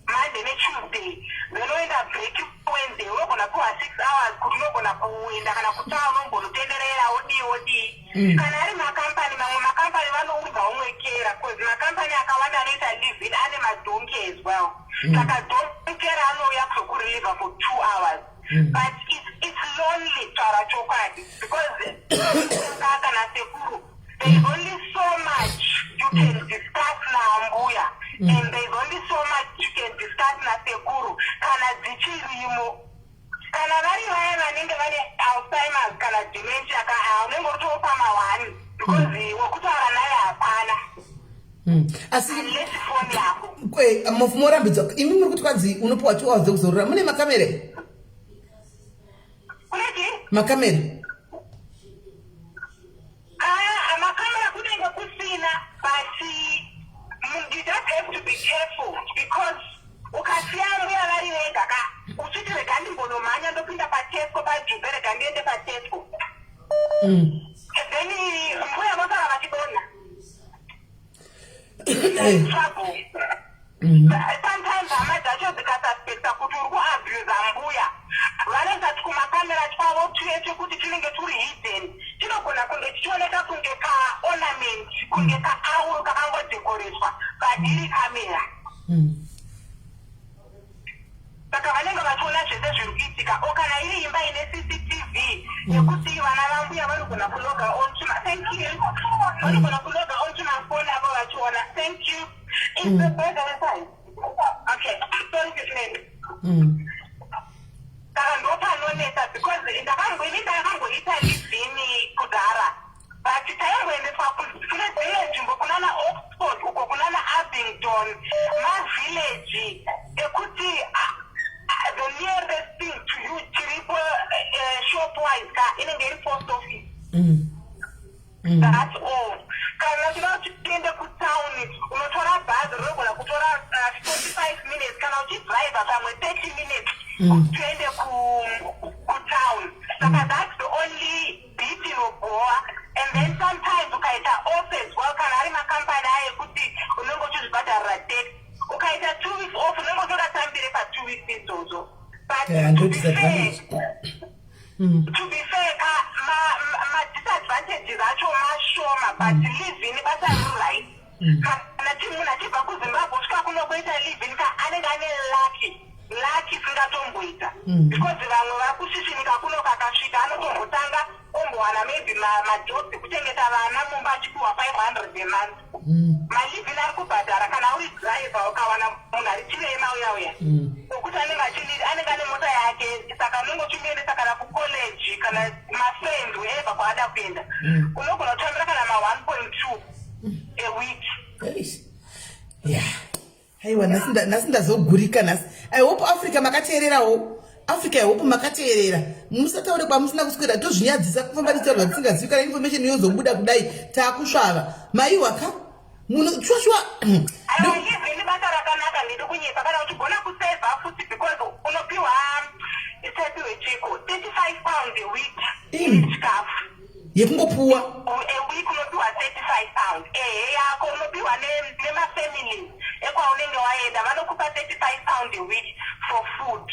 Monday neTuesday then woenda break Wednesday unogona kuwa 6 hours kuti unogona kuenda kana kutown umbonotenderera wodii wodii. Kana ari makampani mamwe makampani vanounza umwe kera cause makampani akawanda anoita live in ane madonki as well. Saka donkey anouya kuzokureliver for 2 hours. But it's lonely kutaura chokwadi because kana sekuru there is only so much you can discuss naambuya and there is only so much you can discuss nasekuru kana dzichirimo. Kana vari vaya vanenge vane Alzheimer's kana dementia ka haa unenge utopa mahwani because wekutaura naye hapana. Asi Unless phone yako. Morambidzwa imi muri kuti kwanzi unopiwa 2 hours dzekuzorora mune makamera here? Kune chii? Makamera. Ah, makamera kunenge kusina but you just have to be careful because ukasiya mbuya vari vega ka uchiti rega ndimbonomhanya ndopinda paTesco padhuze rega ndiende paTesco then mbuya vosara vachidonha. Trouble. Sometimes hama dzacho dzikasuspecta kuti uri kuabusa mbuya vanoisa tumakamera twavo tuye twekuti tunenge turi hidden chinogona kunge chichioneka kunge kaornament kunge kaauro kakangodekoreswa but iri kamera. Saka vanenge vachiona zvese zviri kuitika o kana iri imba ine CCTV yekuti vana vambuya vanogona kuloga on to ma thank you vanogona kuloga on to mafoni avo vachiona thank you is the burger inside okay sorry Sis Melly. Saka ndopanonetsa because ndakambo ini ndakamboita livini kudhara but taimboendeswa kune dzimwe nzvimbo kunana Oxford uko kunana Abingdon mavillage ekuti the nearest thing to you chiripo shop wise ka inenge iri post office. That's all. 45 minutes, kana uchidriva pamwe 30 minutes tuende kutown. Saka that's the only bit inoboa. And then sometimes ukaita off as well, kana ari makampani ayo ekuti unenge uchizvibhadharira tax, ukaita 2 weeks off, unenge utoda tambire pa2 weeks idzodzo. But Yeah, to ndo be fair, disadvantage. To be fair ka, ma-disadvantages acho mashoma, but live-in basa riri right. Kana munhu achibva kuZimbabwe usvika kuno kuita live-in ka, anenge ane lucky singatomboita, because vamwe vari kusvisvinika kuno, kakasvika anotombotanga ombowana maybe majobs ekuchengeta vana mumba, achipiwa 500 a month. Malive-in ari kubhadhara. Kana uri driver, ukawana munhu ari chirema uya uya wekuti anenge ane mota yake, saka unenge uchimuendesa kana kucollege kana mafriends, wherever kwaada kuenda, unogona kutambira kana ma1.2 a week. Eish. Ya, aiwa, nhasi ndazogurika nhasi. I hope Africa makateererawo. Africa, I hope makateerera. Musataure kwamusina kuswera. Tozvinyadzisa kufamba tichitaura zvatisingazivi. Kana information yozobuda kudai, taakusvava maiwa ka muno shwashwa. Aiwa, live-in basa rakanaka, ndidi kunyepa. Kana uchigona kusevha futi, because unopiwa, isepiwe chiko, £35 a week. Chikafu. Yekungopuwa? A week unopiwa £35, ehe, yako. Unopiwa nemafamilies ekwaunenge waenda, vanokupa £35 a week for food.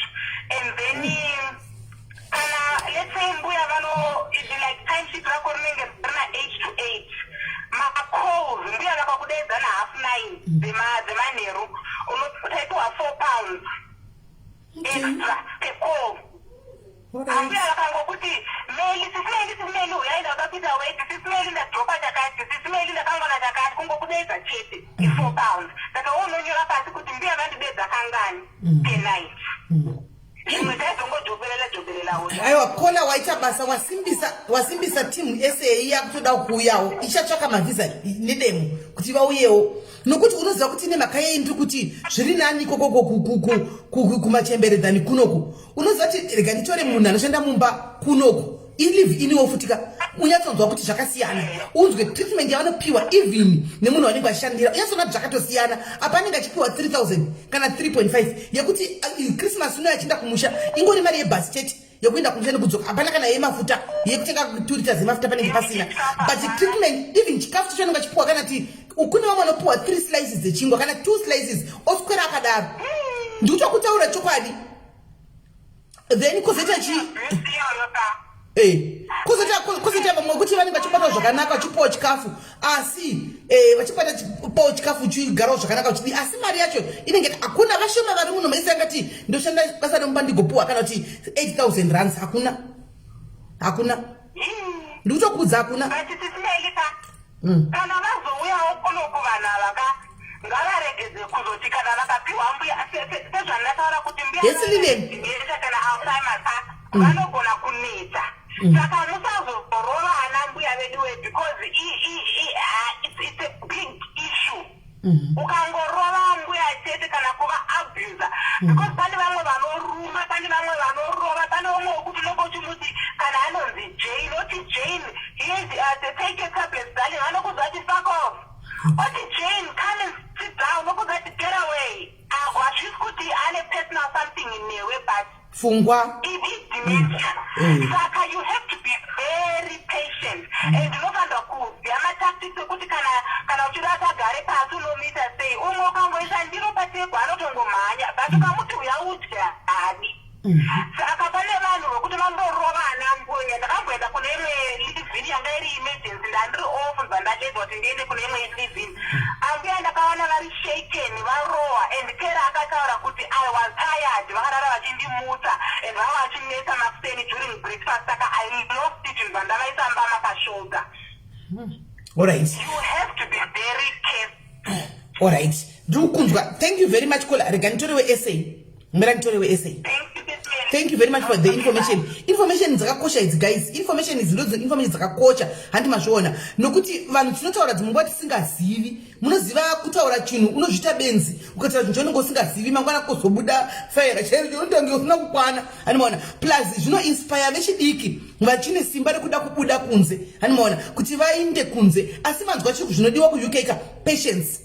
And then kana, let's say, mbuya vano like time sheet rako rinenge rina 8 to 8, macalls, mbuya vakakudaidza na 9:30 dzemanheru, unotaipiwa £4 extra per call. Ambuya vakangokuti, "Meli, Sisi Meli, Sisi Meli, uyai, ndauda kuita weti. Sisi Meli, ndadropa chakati. Sisi Meli, ndakangwana chakati," kungokudeedza chete i£4. Saka wo unonyora pasi kuti mbuya vandidedza kangani per night. Zvimwe taizongojoberela joberela. Aiwa, caller, waita basa, wasimbisa timu SA yakutoda kuuyawo, ichatsvaka mavhisa nedemo kuti vauyewo, nokuti unoziva kuti nemhaka yei ndiri kuti zviri nani ikokoko kumachemberedzani kunoku. Unoziva kuti rega nditore munhu anoshanda mumba kunoku, ilive iniwo futika, unyatsonzwa kuti zvakasiyana, unzwe treatment yavanopiwa even nemunhu wanenge achishandira, unyatsoona kuti zvakatosiyana. Apa anenge achipiwa 3000 kana 3.5 yekuti Christmas unoyo achienda kumusha, ingori mari yebhasi chete yekuenda kumusha nekudzoka. Hapana kana yemafuta, yekutenga 2 litres yemafuta panenge pasina. But treatment, even chikafu chacho anenge achipiwa, kana ti kune vamwe vanopiwa 3 slices dzechingwa kana 2 slices, oswera akadaro. Ndikutokutaura chokwadi. Then kozoita chi kozoita vamwe kuti vanenge vachibatwa zvakanaka, vachipiwa chikafu, asi vachibata pawo chikafu, chigarawo zvakanaka, uchidii, asi mari yacho inenge hakuna. Vashoma vari muno maisi angati ndoshanda basa remumba ndigopiwa kana kuti 8000 rands. Hakuna, hakuna, ndikutokudza, hakuna. But Sisi Meli ka, kana vazouyawo kunoku vanhu ava ka, ngavaregedze kuzoti kana vakapiwa mbuya, sezvandataura kuti mbuya Yes, Lilian. dementia kana Alzheimer's, vanogona kunetsa. Saka musazorova ana mbuya veduwe, because it's a big issue. Ukangorova mbuya chete kana kuva abuser, because pane vamwe vanoruma, pane vamwe vanorova, pane umwe wekuti unonge uchimuti, kana anonzi Jane, oti, "Jane, here's the, take your tablets, darling," anokuudza kuti, "Fuck off." Oti, "Jane, come and sit down," okuudza kuti, "Get away." Hazvisi kuti ane personal something newe, but pfungwa. Idementia. Saka you have to be very patient and unofanira kuziva matactics ekuti kana uchida kuti agare pasi, unomuita sei. Umwe ukangoisa ndiro patebho, anotongomhanya, but ukamuti, "Uya udya," haadi. Saka pane vanhu vokuti vamborova ana mbuya. Ndakamboenda kune imwe live-in yanga iri emergency, ndandiri off, ndibva ndadedzwa kuti ndiende kune imwe live-in. Ambuya ndakaona vari shaken, varohwa, and carer akataura kuti, "I was tired, vakarara vachindimutsa and vanga vachinetsa makuseni during breakfast, saka I lost it, ndibva ndavaisa mbama pashoulder." Alright. You have to be very careful. Alright, ndiri kukunzwa. Thank you very much, caller. Rega nditorewe SA, mira nditorewe SA. Thank you, Miss Mary. Thank you very much for the information. Information dzakakosha idzi, guys. Information idzi ndodzo information dzakakosha, handi mazviona? Nokuti vanhu tinotaura dzimwe nguva tisingazivi. Munoziva, kutaura chinhu unozviita benzi, ukataura chinhu chaunenge usingazivi, mangwana kuzobuda faira chairo chinotange usina kukwana, handimaona? Plus zvinoinspire vechidiki vachine simba rekuda kubuda kunze, handimaona, kuti vainde kunze. Asi manzwa chiri zvinodiwa kuUK ka: patience,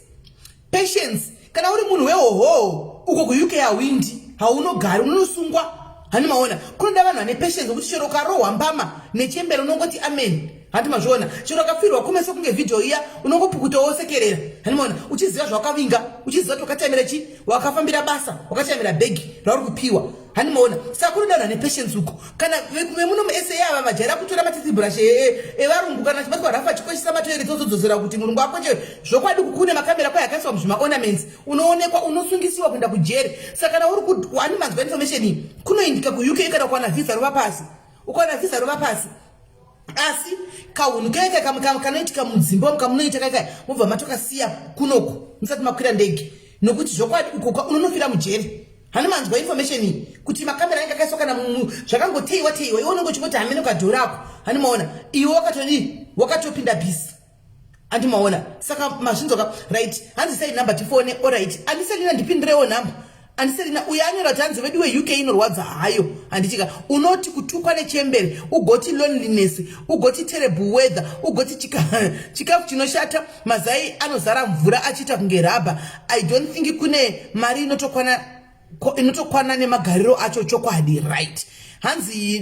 patience. Kana uri munhu wehohoho uko kuUK hawindi, haunogari, unonosungwa. Hani maona, kunoda vanhu vane patience wekuti chero ukarohwa mbama nechembere unongoti amen. Handi mazviona, chero ukapfirwa kumeso kunge vhidhiyo iya unongopukuta wosekerera. Handi maona, uchiziva zvawakavinga, uchiziva kuti wakatamira chi, wakafambira basa, wakatamira bhegi rauri kupiwa. Handi maona, saka kunoda vanhu vane patience uko. Kana vemuno muSA ava vajaira kutora matoothbrush evarungu, kana achibatwa rafu achikweshesa matoilet ozodzosera kuti murungu akweshe. Zvokwadi kune makamera kwaye akaiswa muzvimaornaments, unoonekwa, unosungisiwa kuenda kujeri. Saka kana uri wani manzwa information iyi, kunoindika kuUK kana kuwana visa rova pasi, ukawana visa rova pasi. Asi kahunhu kaika kanoitika mudzimba umu kamunoita kaika, mobva matokasiya kunoku musati makwira ndege, nokuti zvokwadi uko unonofira mujeri. Hani manzwa information iyi kuti makamera anenge akaiswa kana zvakangoteiwa teiwa, iwe unenge uchingoti hamene ukadhorako. Hani maona, iwe wakatodii, wakatopinda bhisi. Andi maona, saka mazvinzwa, right? Hanzi sei number tifone. Alright, andiselina, ndipindirewo number. Andiselina uyo anyora kuti hanzi vedu weUK inorwadza hayo. Handitika unoti kutukwa nechembere, ugoti loneliness, ugoti terrible weather, ugoti chikafu chinoshata, mazai anozara mvura achiita kunge rabha. I don't think kune mari inotokwana inotokwana nemagariro acho chokwadi. Right, hanzi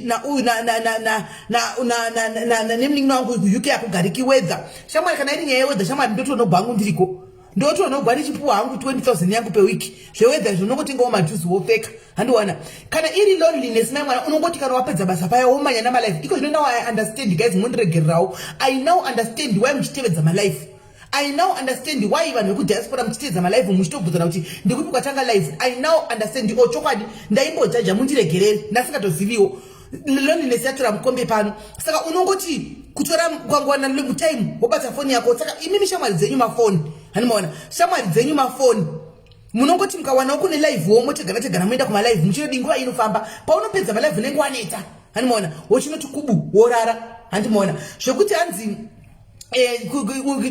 nemunin'ina wangu kuUK akugariki, weather. Shamwari, kana iri nyaya yeweather, shamwari, ndotonogwa hangu ndiriko, ndotonogwa ndichipuwa hangu 20,000 yangu pewiki. Zveweather izvo unongotengawo majuzi wopfeka. Handiwana, kana iri loneliness, mai mwana, unongoti kana wapedza basa paya womanya namalive iko zvino. Now I understand, guys, mundiregererawo. I now understand why muchitevedza malive. I now understand why vanhu vekudiaspora muchitevedza malive, muchitobvunzana kuti ndikupi kwatanga live. I now understand. O chokwadi ndaimbojaja, mundiregerere, ndasingatoziviwo. Loneliness yatora mukombe pano, saka unongoti kutora kwangowana time wobata foni yako. Saka imimi shamwari dzenyu mafoni, handimaona, shamwari dzenyu mafoni, munongoti mukawanawo kune live wo motegana tegana moenda kumalive muchinodi. Nguva inofamba, paunopedza malive unenge waneta. Handimaona, wochinoti kubu worara. Handimaona zvekuti hanzi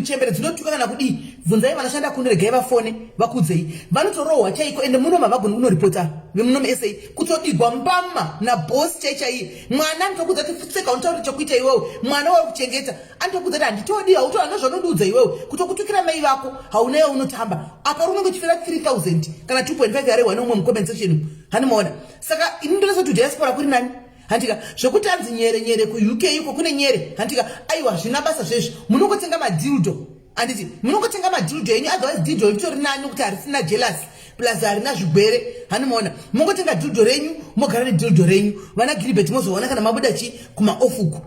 chembere dzinotuka kana kudii, bvunzai vanoshanda kuno, regai vafone vakudzei. Vanotorohwa chaiko, ende muno mavagoni unoripota vemuno muSA kutodigwa mbama nabosi chai chaiye. Mwana anotokudza kuti seka unotaura chokuita iwewe, mwana wauri kuchengeta anotokudza kuti handitodi, hautoana zvaunondiudza iwewe, kutokutukira mai vako. Hauna iwe unotamba apa, runenge uchifira 3000 kana 2.5 yarehwa neumwe mucomment section. Handimaona, saka ini ndonasa kuti diaspora kuri nani. Handika zvekuti anzi nyere nyere kuUK iko kune nyere, handika, aiwa, zvina basa zvezvi. Munongotenga madildo, handiti? Munongotenga madildo enyu, otherwise dildo ritori nani kuti harisina jealous, plus harina zvigwere. Handimaona, mungotenga dildo renyu, mogara nedildo renyu. Vana Gilbert mozoona kana mabuda chi kumaofuku.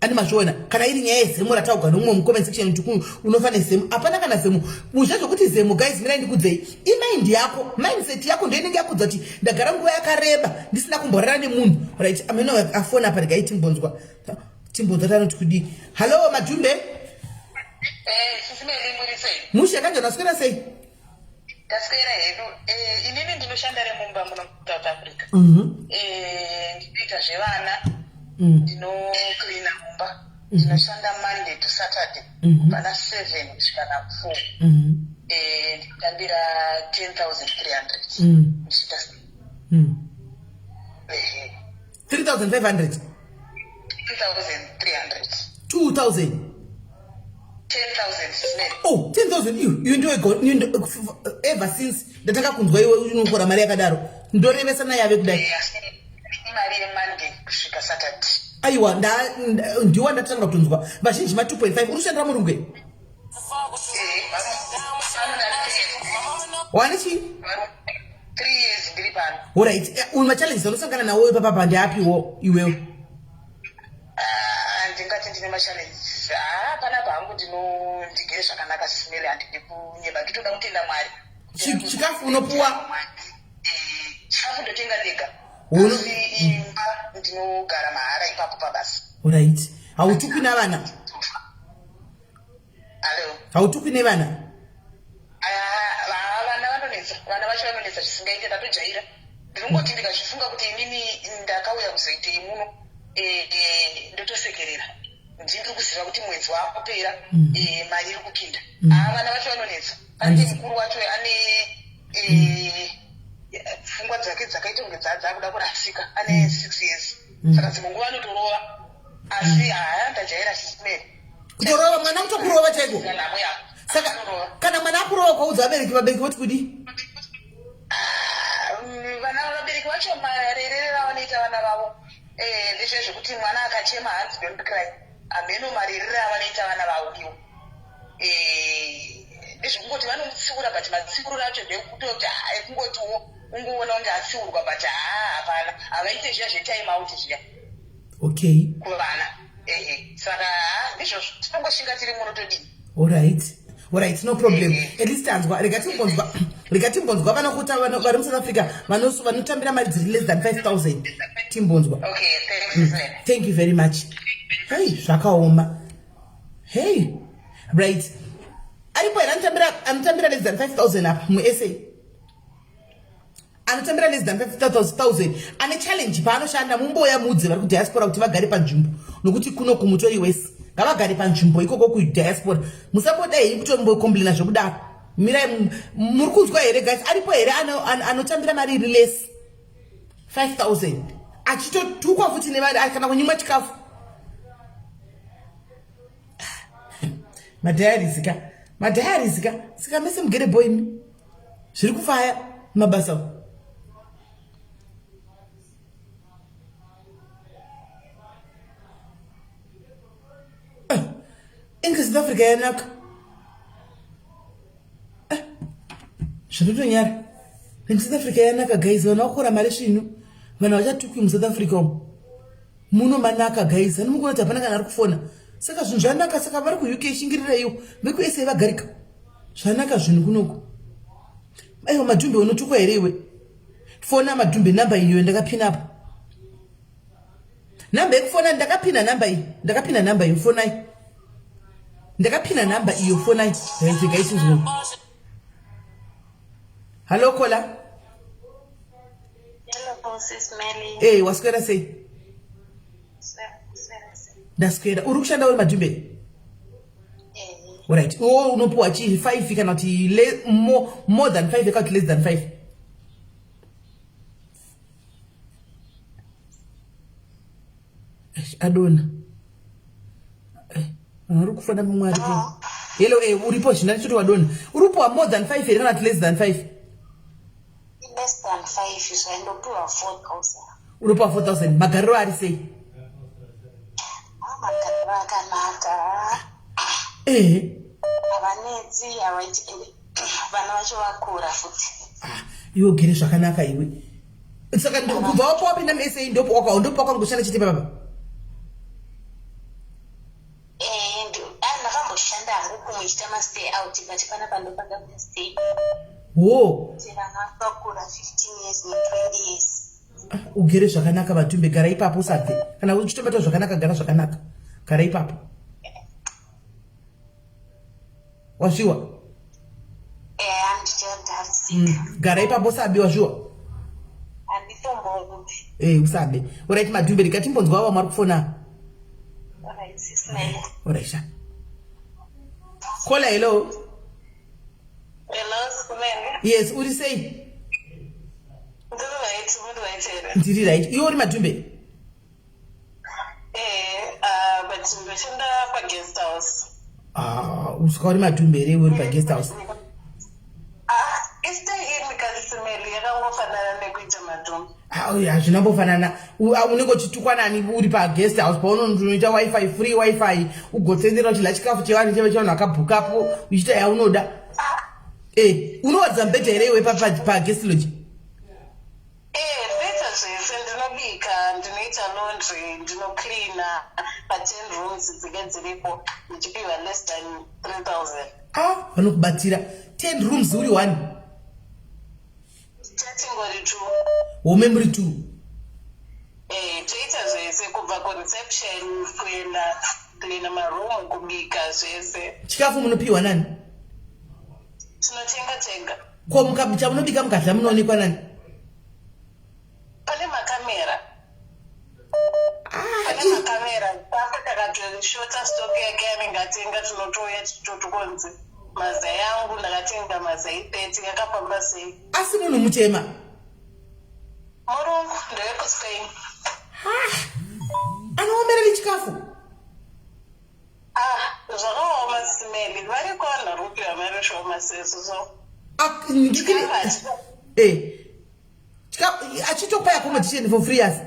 Andi mazviona, kana iri nyaya yezemo rataugwa nomumwe mucomment section kuti unofa nezemo, hapana kana zemo. Muzve zvokuti zemo, guys, mirai ndikudzei. Imind yako, mindset yako ndo inenge yakudza kuti ndagara nguva yakareba ndisina kumborara nemunhu. Right, ameno afona apa, regai timbonzwa, timbonzwa tanoti kudii. Hallo, Madhumbe. Sisi Meli, muri sei? Mushe kanjani, waswera sei? Taswera hedu. Inini ndinoshanda remumba muno muSouth Africa. Ndinoita zvevana, ndinocleana mumba. Ndinoshanda Monday to Saturday, kubva na7 kusvika na4. Ndinotambira 10,300 ndichiita. Ehe. 3500? 10,300. 2000? 10,000, Sisi Meli. Oh, 10,000. Iyo ndiyo ever since ndatanga kunzwa iwe unokora mari yakadaro, ndorevesa nayave kudai. Imari yeMonday kusvika Saturday. Aiwa, ndiwa ndatanga kutonzwa vazhinji ma 2.5. Uri kushandira murungu? Vanoda 3 years. Wane chii? 3 years ndiri pano. Alright, uyu machallenges anosangana nawo ipapapa ndeapiwo iwewe? Ah, ndingati ndine machallenges? Ah, panapa hangu ndigere zvakanaka, Sisi Meli, handidi kunyeba, nditoda kutenda Mwari. Chikafu unopuwa? Chikafu ndotenga ndega. Asi imba ndinogara mahara ipapo pabasa. Alright, hautukwi navana? Alo? Hautukwi nevana? Ah, vana vanonetsa, vana vacho vanonetsa zvisingaite. Ndatojaira, ndinongoti ndikazvifunga kuti inini ndakauya kuzoitei muno, ndotosekerera. Ndiri kuziva kuti mwedzi waakupera, mari iri kupinda. Ah, vana vacho vanonetsa. Pane mukuru wacho ane pfungwa dzake dzakaita kunge dzakuda kurasika, ane 6 years, saka dzimwe nguva anotorova, asi haya, ndajaira, Sisi Meli. Kutorova mwana, kutokurova chaiko? Nhamo yako. Saka Anorova. kana mwana akurova ukaudza vabereki vabereki voti kudii ah, vana vabereki vacho marerere vavanoita vana vavo eh, ndezvezvekuti mwana akachema hanzi don't cry hameno marerere avanoita vana vavo iwo eh, ndezvekungoti vanomutsiura but matsiuriro acho ndekutoti ah, ekungotiwo ungoona kunge atsiurwa but haa hapana havaite zviya zvetime out zviya okay kuvana ehe saka haa ndizvozvo tinongoshinga tiri muno todii Alright. Alright, no problem. At least tanzwa. Rega timbonzwa. Rega timbonzwa vanokuta vari muSouth Africa vanotambira mari dziri less than 5000. Timbonzwa. Okay, thanks. Mm. Thank you very much. Hey, zvakaoma. Hey. Right. Aripo here anotambira anotambira less than 5000 apa muSA. Anotambira less than 5000 ane challenge paanoshanda mumboya mudze vari kudiaspora kuti vagare panzvimbo nokuti kuno kumutori wese ngavagare panzvimbo ikoko kudiaspora musamboda henyu kutombocomplaina zvekudaro mirai muri kunzwa here guys aripo here anotambira mari iri less 5000 achitotukwa futi nevari kana kunyimwa chikafu madiaries ka madiaries ka saka mese mugere boimi zviri kufaya mabasa eh, inge South Africa yanaka eh, zvinotonyara inge South Africa yanaka guys vanhu vakukora mari svinu vanhu vachatukwi muSouth Africa umu muno manaka guys ani mukuona kuti hapana kana ari kufona saka zvinhu zvanaka saka vari kuuk shingiriraiwo vekusa vagarika zvanaka zvinhu kunoku aiwa madhumbe unotukwa here iwe fona madhumbe namba iyo ndakapina apo namba yekufona ndakapina namba iyi ndakapina namba iyo fonai ndakapina namba iyo fonai regai hallo kola Hey, eh, waswera sei? Ndaswera. Uri kushanda uri madhumbe? Eh. Alright. Iwe unopiwa chii 5 kana kuti more, more than 5 kana kuti less than 5? Adona. Eh, uri kufona mumwe aripo. Ah. Hello, eh, uripo zvina choti wadona. Uri kupiwa more than 5 here kana kuti less than 5? Less than 5 zvaindopiwa 4000. Unopiwa 4000 magariro ari sei? Ah, magariro akanaka. Eh. Havanetsi, havaiti vana vacho vakura futi. Ah, iwe ugere zvakanaka iwe. Saka kubva wapo wapinda muSA ndopo wakawo ndopo wakangoshanda chete baba. Eh, ah, ndakamboshanda hangu kumwe ichita mastay out but panapa ndopanga kustay. Wo. Vana vakura 15 years ne 20 years. Ah, ugere zvakanaka vatumbe gara ipapo usabve kana uchitobata zvakanaka gara zvakanaka gara ipapo wazviwa eh, gara ipapo usabe wazviwa eh, usabe orit madhumbe ndikatimbonzwa vamwe vari kufona orit sha kola hello yes uri sei ndiri right iwe uri madhumbe Eh, uh, but ndoshanda paguest house. Ah, usika uri madhumbe here iwe uri paguest house? Ah, istay in kasimeli yakangofanana nekuita madhumbe. Ah, hazvina mbofanana. Ah, unenge uchitukwa nani uri paguest house paunoita wifi free wifi ugotsendera uchidya chikafu chevanhu cheve chevanhu vakabhukapo uchiita yaunoda. Ah. Eh, unowadza mubhedha here iwe paguest lodge? Eh, ndoita zvese ndinobika ndinoita laundry ndinocleana pa10 rooms dzinge dziripo ndichipiwa less than 3000 ah vanokubatira 10 rooms uri one chatingori two home muri two eh toita zvese kubva kureception kuenda kucleana maroom kubika zvese chikafu munopiwa nani tinotenga tega ko chamunobika mukadla munoonekwa nani pane makamera ah, pane makamera papa takatoshota stock yake yanenge atenga tinotouya tichitotikonzi mazai angu ndakatenga mazai 30 yakafamba sei asi munhu mutema murungu ndewekuspain anoomera nechikafu Ah, zvakaoma simeli variko vanhu vari kupiwa mari shoma sesu so eh, achitopa accommodation for free asi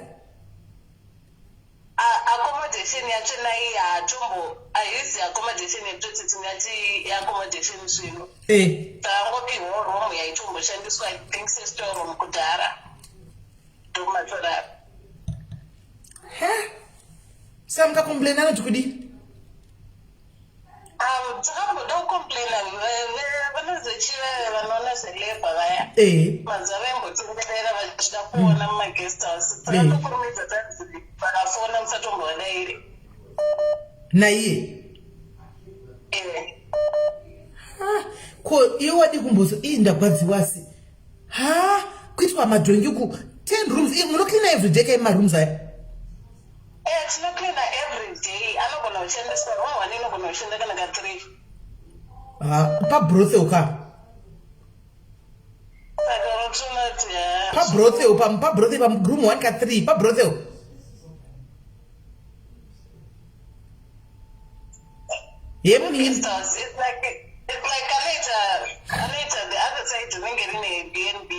accommodation yacho nai haatombo haizi accommodation yekutoti tingati accommodation zvino eh. Takangopiwa room yaitomboshandiswa, I think, sestoreroom kudhara, ndomatorara. He, saka mukacomplaina anoti kudii? Takamboda kucomplaina, vanozochiva vanoona zvelabor vaya. Mazuva vaimbotenderera vachida kuona mumaguest house, takatokurumidza tanzi vakafona musatombovadairi. Naiye? Eh. Ko iwe wadi kumbozo ii, ndagwadziwasi ha kuitwa madhongi ku 10 rooms. Munocleana every day kai marooms aya? Eh, tinocleana every day. Anogona kushandiswa room one, inogona kushanda kana ka three. Pabrothel ka? Saka unotoona kuti ha. Pabrothel, pabrothel, paroom one ka three pabrothel. Yemunini. Guest house, it's like anoita the other side rinenge rine BnB,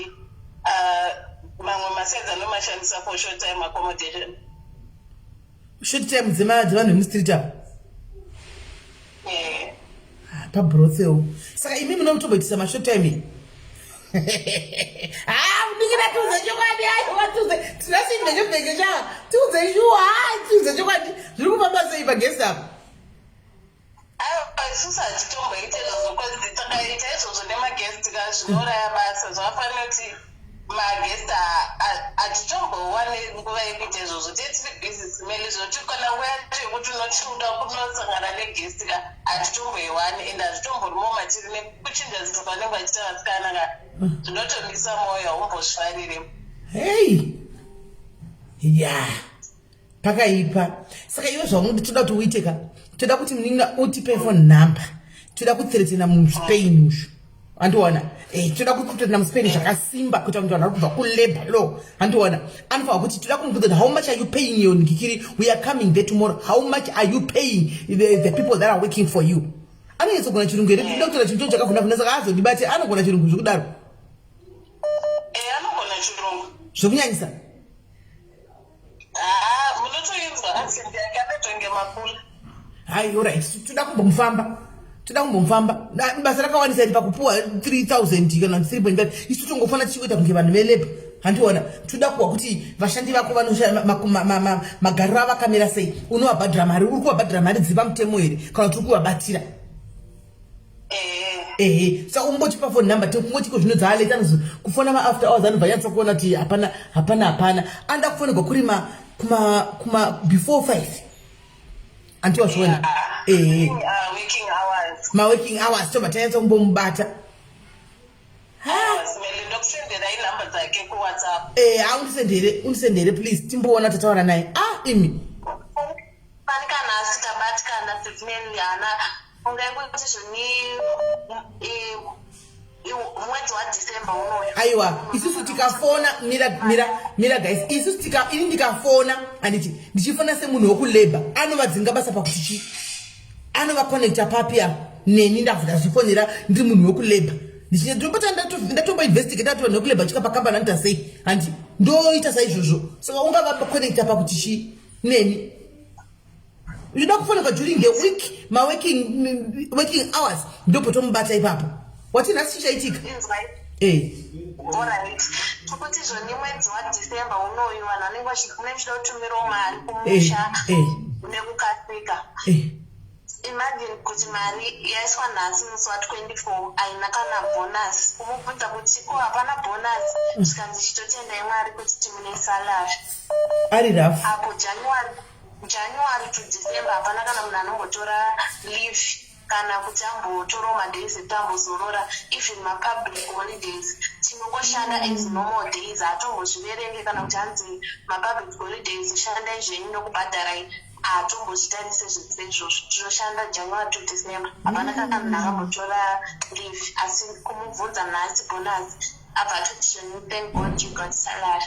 mamwe masides anomashandisa for short time accommodation. Short time dzevanhu vemustreet apa? Eh. Ah, pabrothel. Saka imi munotomboitisa mashort time? Ha, ndikira, tiudze chokwadi. Aiwa, tiudze, tinasindechobveke cha, tiudze shuwa, tiudze chokwadi, zviri kufamba sei paguest apa? Aiwa, isusu hatitomboita izvozvo, cause takaita izvozvo nemaguest ka, zvinouraya basa. Zvakafanira kuti maguest hatitombowane nguva yekuita izvozvo, tee tiri busy simeli, zvoti kana nguva yacho yekuti unochiuda kunosangana neguest ka, hatitomboiwani, and hazvitomborimo matiri nekuchinja zvinhu vanenge vachiita vasikana ka, zvinotomisa mwoyo, haumbozvifariri. Hei, ya, pakaipa. Saka iwe zvaunoti toda kuti uite ka, toda kuti munin'ina utipe phone number, toda kuthreatena muSpain ushu, handiona? Toda kuthreatena muSpain zvakasimba kuita kuti vanhu vari kubva kulabour law, handiona? Anofanira kuti toda kumubvunza kuti how much are you paying your ngikiri? We are coming there tomorrow. How much are you paying the people that are working for you? Anonyatsogona chirungu here? Toda kutora chinhu chakavhuna vhuna, saka azondibate. Anogona chirungu zvekudaro? Eh, anogona chirungu. Zvekunyanyisa? Haa, munotoinzwa accent yake, anotonge makula. Hai, alright, toda kumbomufamba, toda kumbomufamba. Basa rakawanisa iri pakupuwa 3000 kana 3.5. Isu tongofana tichikuita kunge vanhu velabour, handiona? Toda kuwa kuti vashandi vako vanoshanda magariro avakamira sei, unovabhadhara mari, uri kuvabhadhara mari dziri pamutemo here kana kuti uri kuvabatira? Ehe, saka ungotipa phone number, kungoti zvino dzaaleta anozi kufona maafter hours, anobva anyatsa kuona kuti hapana, hapana, hapana. Anoda kufonerwa kuri ma kuma kuma before 5, andiwa zviona? Ehe. Working hours. Maworking hours, tobva tanyatsa kumbomubata. Simeli, ndokusendera inhamba dzake kuWhatsApp. Eh, undisendere, undisendere please, timboona tataura naye. Ah, imi. Pani kana asi tabatikana setimeni hana, fungai kuti zvoni mwedzi waDecember unoyu. Aiwa, isusu tikafona, mira, mira, mira guys, isusu tika, ini ndikafona, handiti ndichifona semunhu wekulabour, anovadzinga basa pakuti chi anovaconnecta papi apa neni? Ndabva ndazvifonera ndiri munhu wekulabour, ndobata ndatomboinvestigate ati vanhu vekulabour chika pakambani anoita sei, handi ndoita saizvozvo. Saka ungavaconnecta pakuti chi neni? Unoda kufonekwa during the week, maworking working hours, ndopotomubata ipapo. Wati nhasi chichaitika? Inzwai. Alright, tokuti zvoni mwedzi waDecember unoyu vanhu vanenge munenge muchida kutumirawo mari kumusha nekukasika. Imagine kuti mari yaiswa nhasi musi wa24, haina kana bonus. Kumubvunza kuti ko hapana bonus, zvikanzi chitotendai Mwari kuti timune salary. Ari rafu. Apo January to December hapana kana munhu anombotora leave kana kuti ambotorawo madays ekuti ambozorora. Even mapublic holidays tinongoshanda as normal days, hatombozviverenge kana kuti hanzi mapublic holidays shandai zvenyu ndokubhadharai, hatombozvitarise zvese izvozvo. Tinoshanda January to December, hapana kana munhu akambotora leave. Asi kumubvunza nhasi bonus, abva atoti zvenyu thank God you got salary.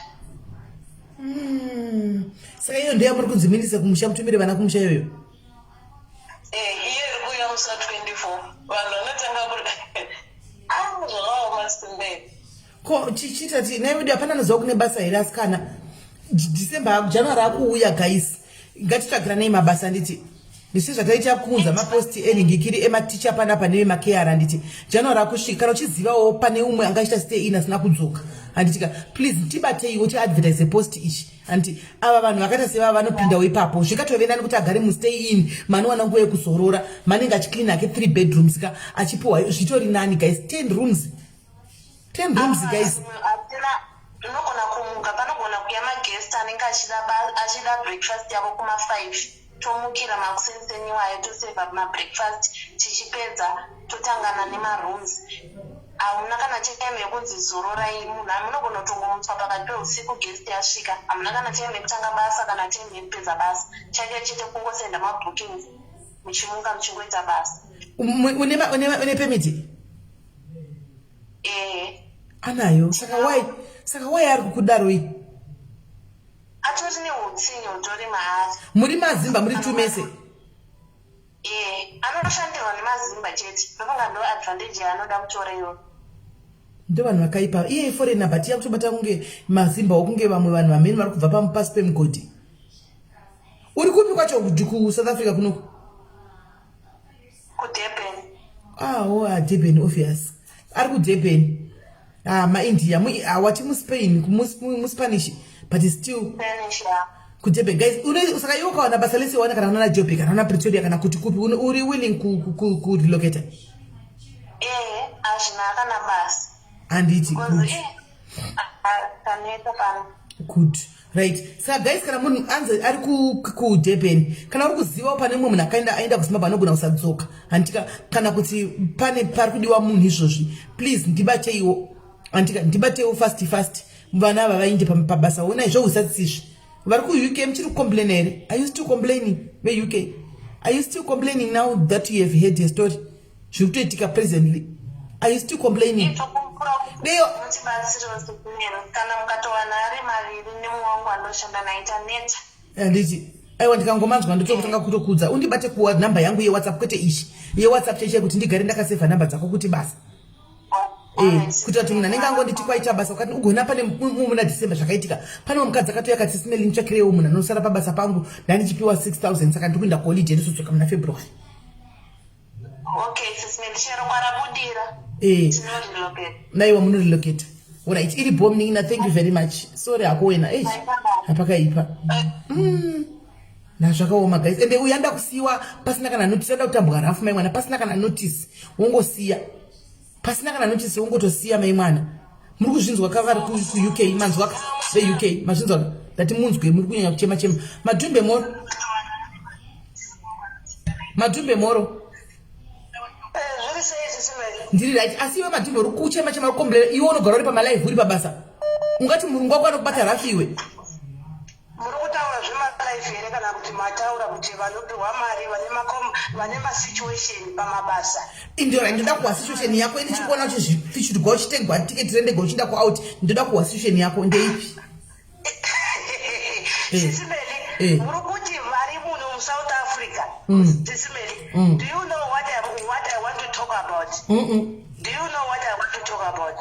Saka iyo ndeyamuri kunzi mindise kumusha, mutumire vana kumusha iyoyo? Eh, iyo iri kuuya musi wa24, vanhu vanotanga Ko chichiita ti nhai wedu, hapana anoziva kune basa here asikana? December, January akuuya guys, ngatitsvagiranei mabasa. Nditi ndisi zvataita kuunza maposti enhingikiri ematicha panapa nevemakeara. Handiti January akusvika? Kana uchizivawo pane umwe angaita stay in asina kudzoka, handitika, please tibateiwo tiadvertise post ichi. Handiti ava vanhu vakaita sevava vanopindawo ipapo? Zvingatove nani kuti agare mustay in, manowana nguva yekuzorora, manenge achiclean hake three bedrooms ka, achipiwa, zvitori nani guys. 10 rooms, 10 rooms guys. Hatina, unogona kumuka, panogona kuya maguest anenge achida breakfast yavo kuma5, tomukira makuseni iwayo, tosevha mabreakfast, tichipedza totangana nemarooms. Hauna kana time yekunzi zororai. Munhu amunogona kutongomutswa pakati peusiku, guest yasvika. Hamuna kana time yekutanga basa kana time yekupedza basa. Chake chete kungosenda mabookings, muchimuka muchingoita basa. Une permit? Ehe. Anayo. Saka why ari kukudaroi? Atori neutsinye hutori maari. Muri mazimba, muri tumese? Ee, anoshandirwa nemazimba chete. Ndofunga ndo advantage yaanoda kutora iyoyo. Ndo vanhu vakaipa. Iye iforeigner, but yakutobata kunge mazimbawo, kunge vamwe vanhu vamene vari kubva pasi pemugodhi. Uri kupi kwacho kuSouth Africa kunoku? KuDurban. Ah, oh, ah, Durban, obvious. Ari kuDurban. Ah, maIndia, ah, wati muSpain, muSpanish, but still Spanish, ya. kuDurban guys. Saka iwe ukawana basa lese wana, kana unaona Joburg, kana una Pretoria, kana kuti kupi, uri willing kurelocata? Ehe, hazvina kana basa. Handiti? Because Good. Taneta pano. Good, right. Saka guys, kana munhu anzi ari kuDurban, kana uri kuzivawo pane mumwe munhu akaenda, aenda kuZimbabwe, anogona kusadzoka, handika, kana kuti pane pari kudiwa munhu izvozvi, please ndibateiwo, handika, ndibateiwo fast fast, vana ava vainde pabasa. Onai zvousatitsizvi. Vari kuUK, muchiri kucomplaina here? Are you still complaining, veUK? Are you still complaining now that you have heard a story zviri kutoitika presently? Are you still complaining? Tokumbura mutibatsirewo sekunero, kana mukatowana ari maviri nemumwe wangu andoshanda naye, taneta. Handiti? Aiwa, ndikangomanzwa ndotokutanga kutokudza. Undibate kunhamba yangu yeWhatsApp, kwete ichi, yeWhatsApp chaichai, kuti ndigare ndakasevha nhamba dzako kuti basa, kuitira kuti munhu anenge angonditi kwaita basa ukati ugona. Pane muna December zvakaitika, pane mukadzi akatouya akati, "Sis Melly, nditsvakireiwo munhu anosara pabasa pangu. Ndandichipiwa 6000, saka ndiri kuenda kuholiday, ndosodzoka muna February." Okay, Sis Melly, chero kwarabudira tinorelocate. Naiwa munorelocate. Alright, iri bom ningina. Thank you very much. Sorry hako wena. Ei, hapakaipa. Nazvakaoma guys. Ende uyu anda kusiyiwa pasina kana notice, anda kutambwa rafu mai mwana, pasina kana notice, wongosiya pasina kana notice, wongotosiya mai mwana. Muri kuzvinzwa ka vari kuUK? Manzwa ka veUK? Mazvinzwa ka? Ndati munzwe, muri kunyanya kuchema chema. Madhumbe moro, madhumbe moro. Zviri sei, Sis Melly? Ndiri right. Asi iwe madhumbe, uri kuchema chema, uri kukomblera. Iwe unogara uri pamalive, uri pabasa, ungati murungu wako anokubata rafu iwe? Muri kutaura zvemalive here, kana kuti mataura kuti vanopiwa mari vane masituation pamabasa? Indora, ndoda kuwa situation yako. Ini chikuona uchizvifichirwa, uchitengwa tiketi rendege uchienda kuout. Ndoda kuwa situation yako, ndeipi? Sis Melly, muri kuti vari muno muSouth Africa? Sis Melly, do you know what I want to talk about? Do you know what I want to talk about?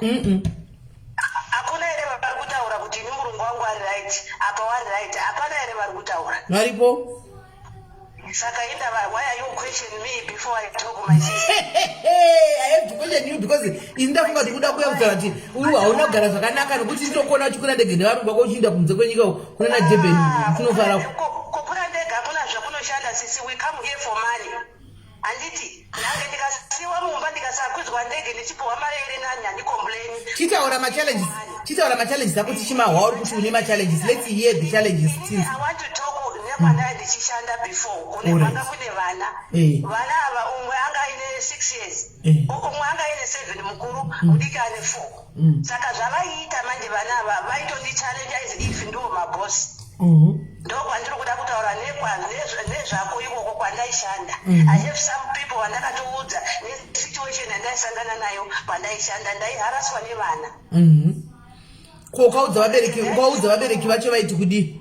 Hakuna here vari kutaura kuti ini murungu wangu ari right apa, wari right? Hapana here vari kutaura? Varipo. Saka indava, why are you question me before I talk, my sister? I have to question you because ini ndafunga kuti kuda kuya kutaura kuti uri hauna kugara zvakanaka, nokuti ndinokuona uchikwira ndege nevarungu vako uchiinda kunze kwenyika kuna naDurban kunofara. Kukwira ndege hakuna zvakunoshanda, sisi. We come here for money, handiti? Nhange ndikasiwa mumba, ndikasakwidzwa ndege, ndichipiwa mari iri nani, handicomplaini. Chitaura machallenges, chitaura machallenges ako tichimahwa. Uri kuti une machallenges, let's hear the challenges. Inini I want to talk nekwandai ndichishanda before. Kune kwanga kune vana. Vana ava, umwe anga aine 6 years, umwe anga aine 7, mukuru, mudiki ane 4. Saka zvavaiita manje, vana ava vaitondichallenja as if ndiwo mabhosi. Ndo kwandiri kuda kutaura nezvako ikoko kwandaishanda. I have some people vandakatoudza nesituation yandaisangana nayo kwandaishanda. Ndaiharaswa nevana. Ko ukaudza vabereki vacho, vaiti kudii?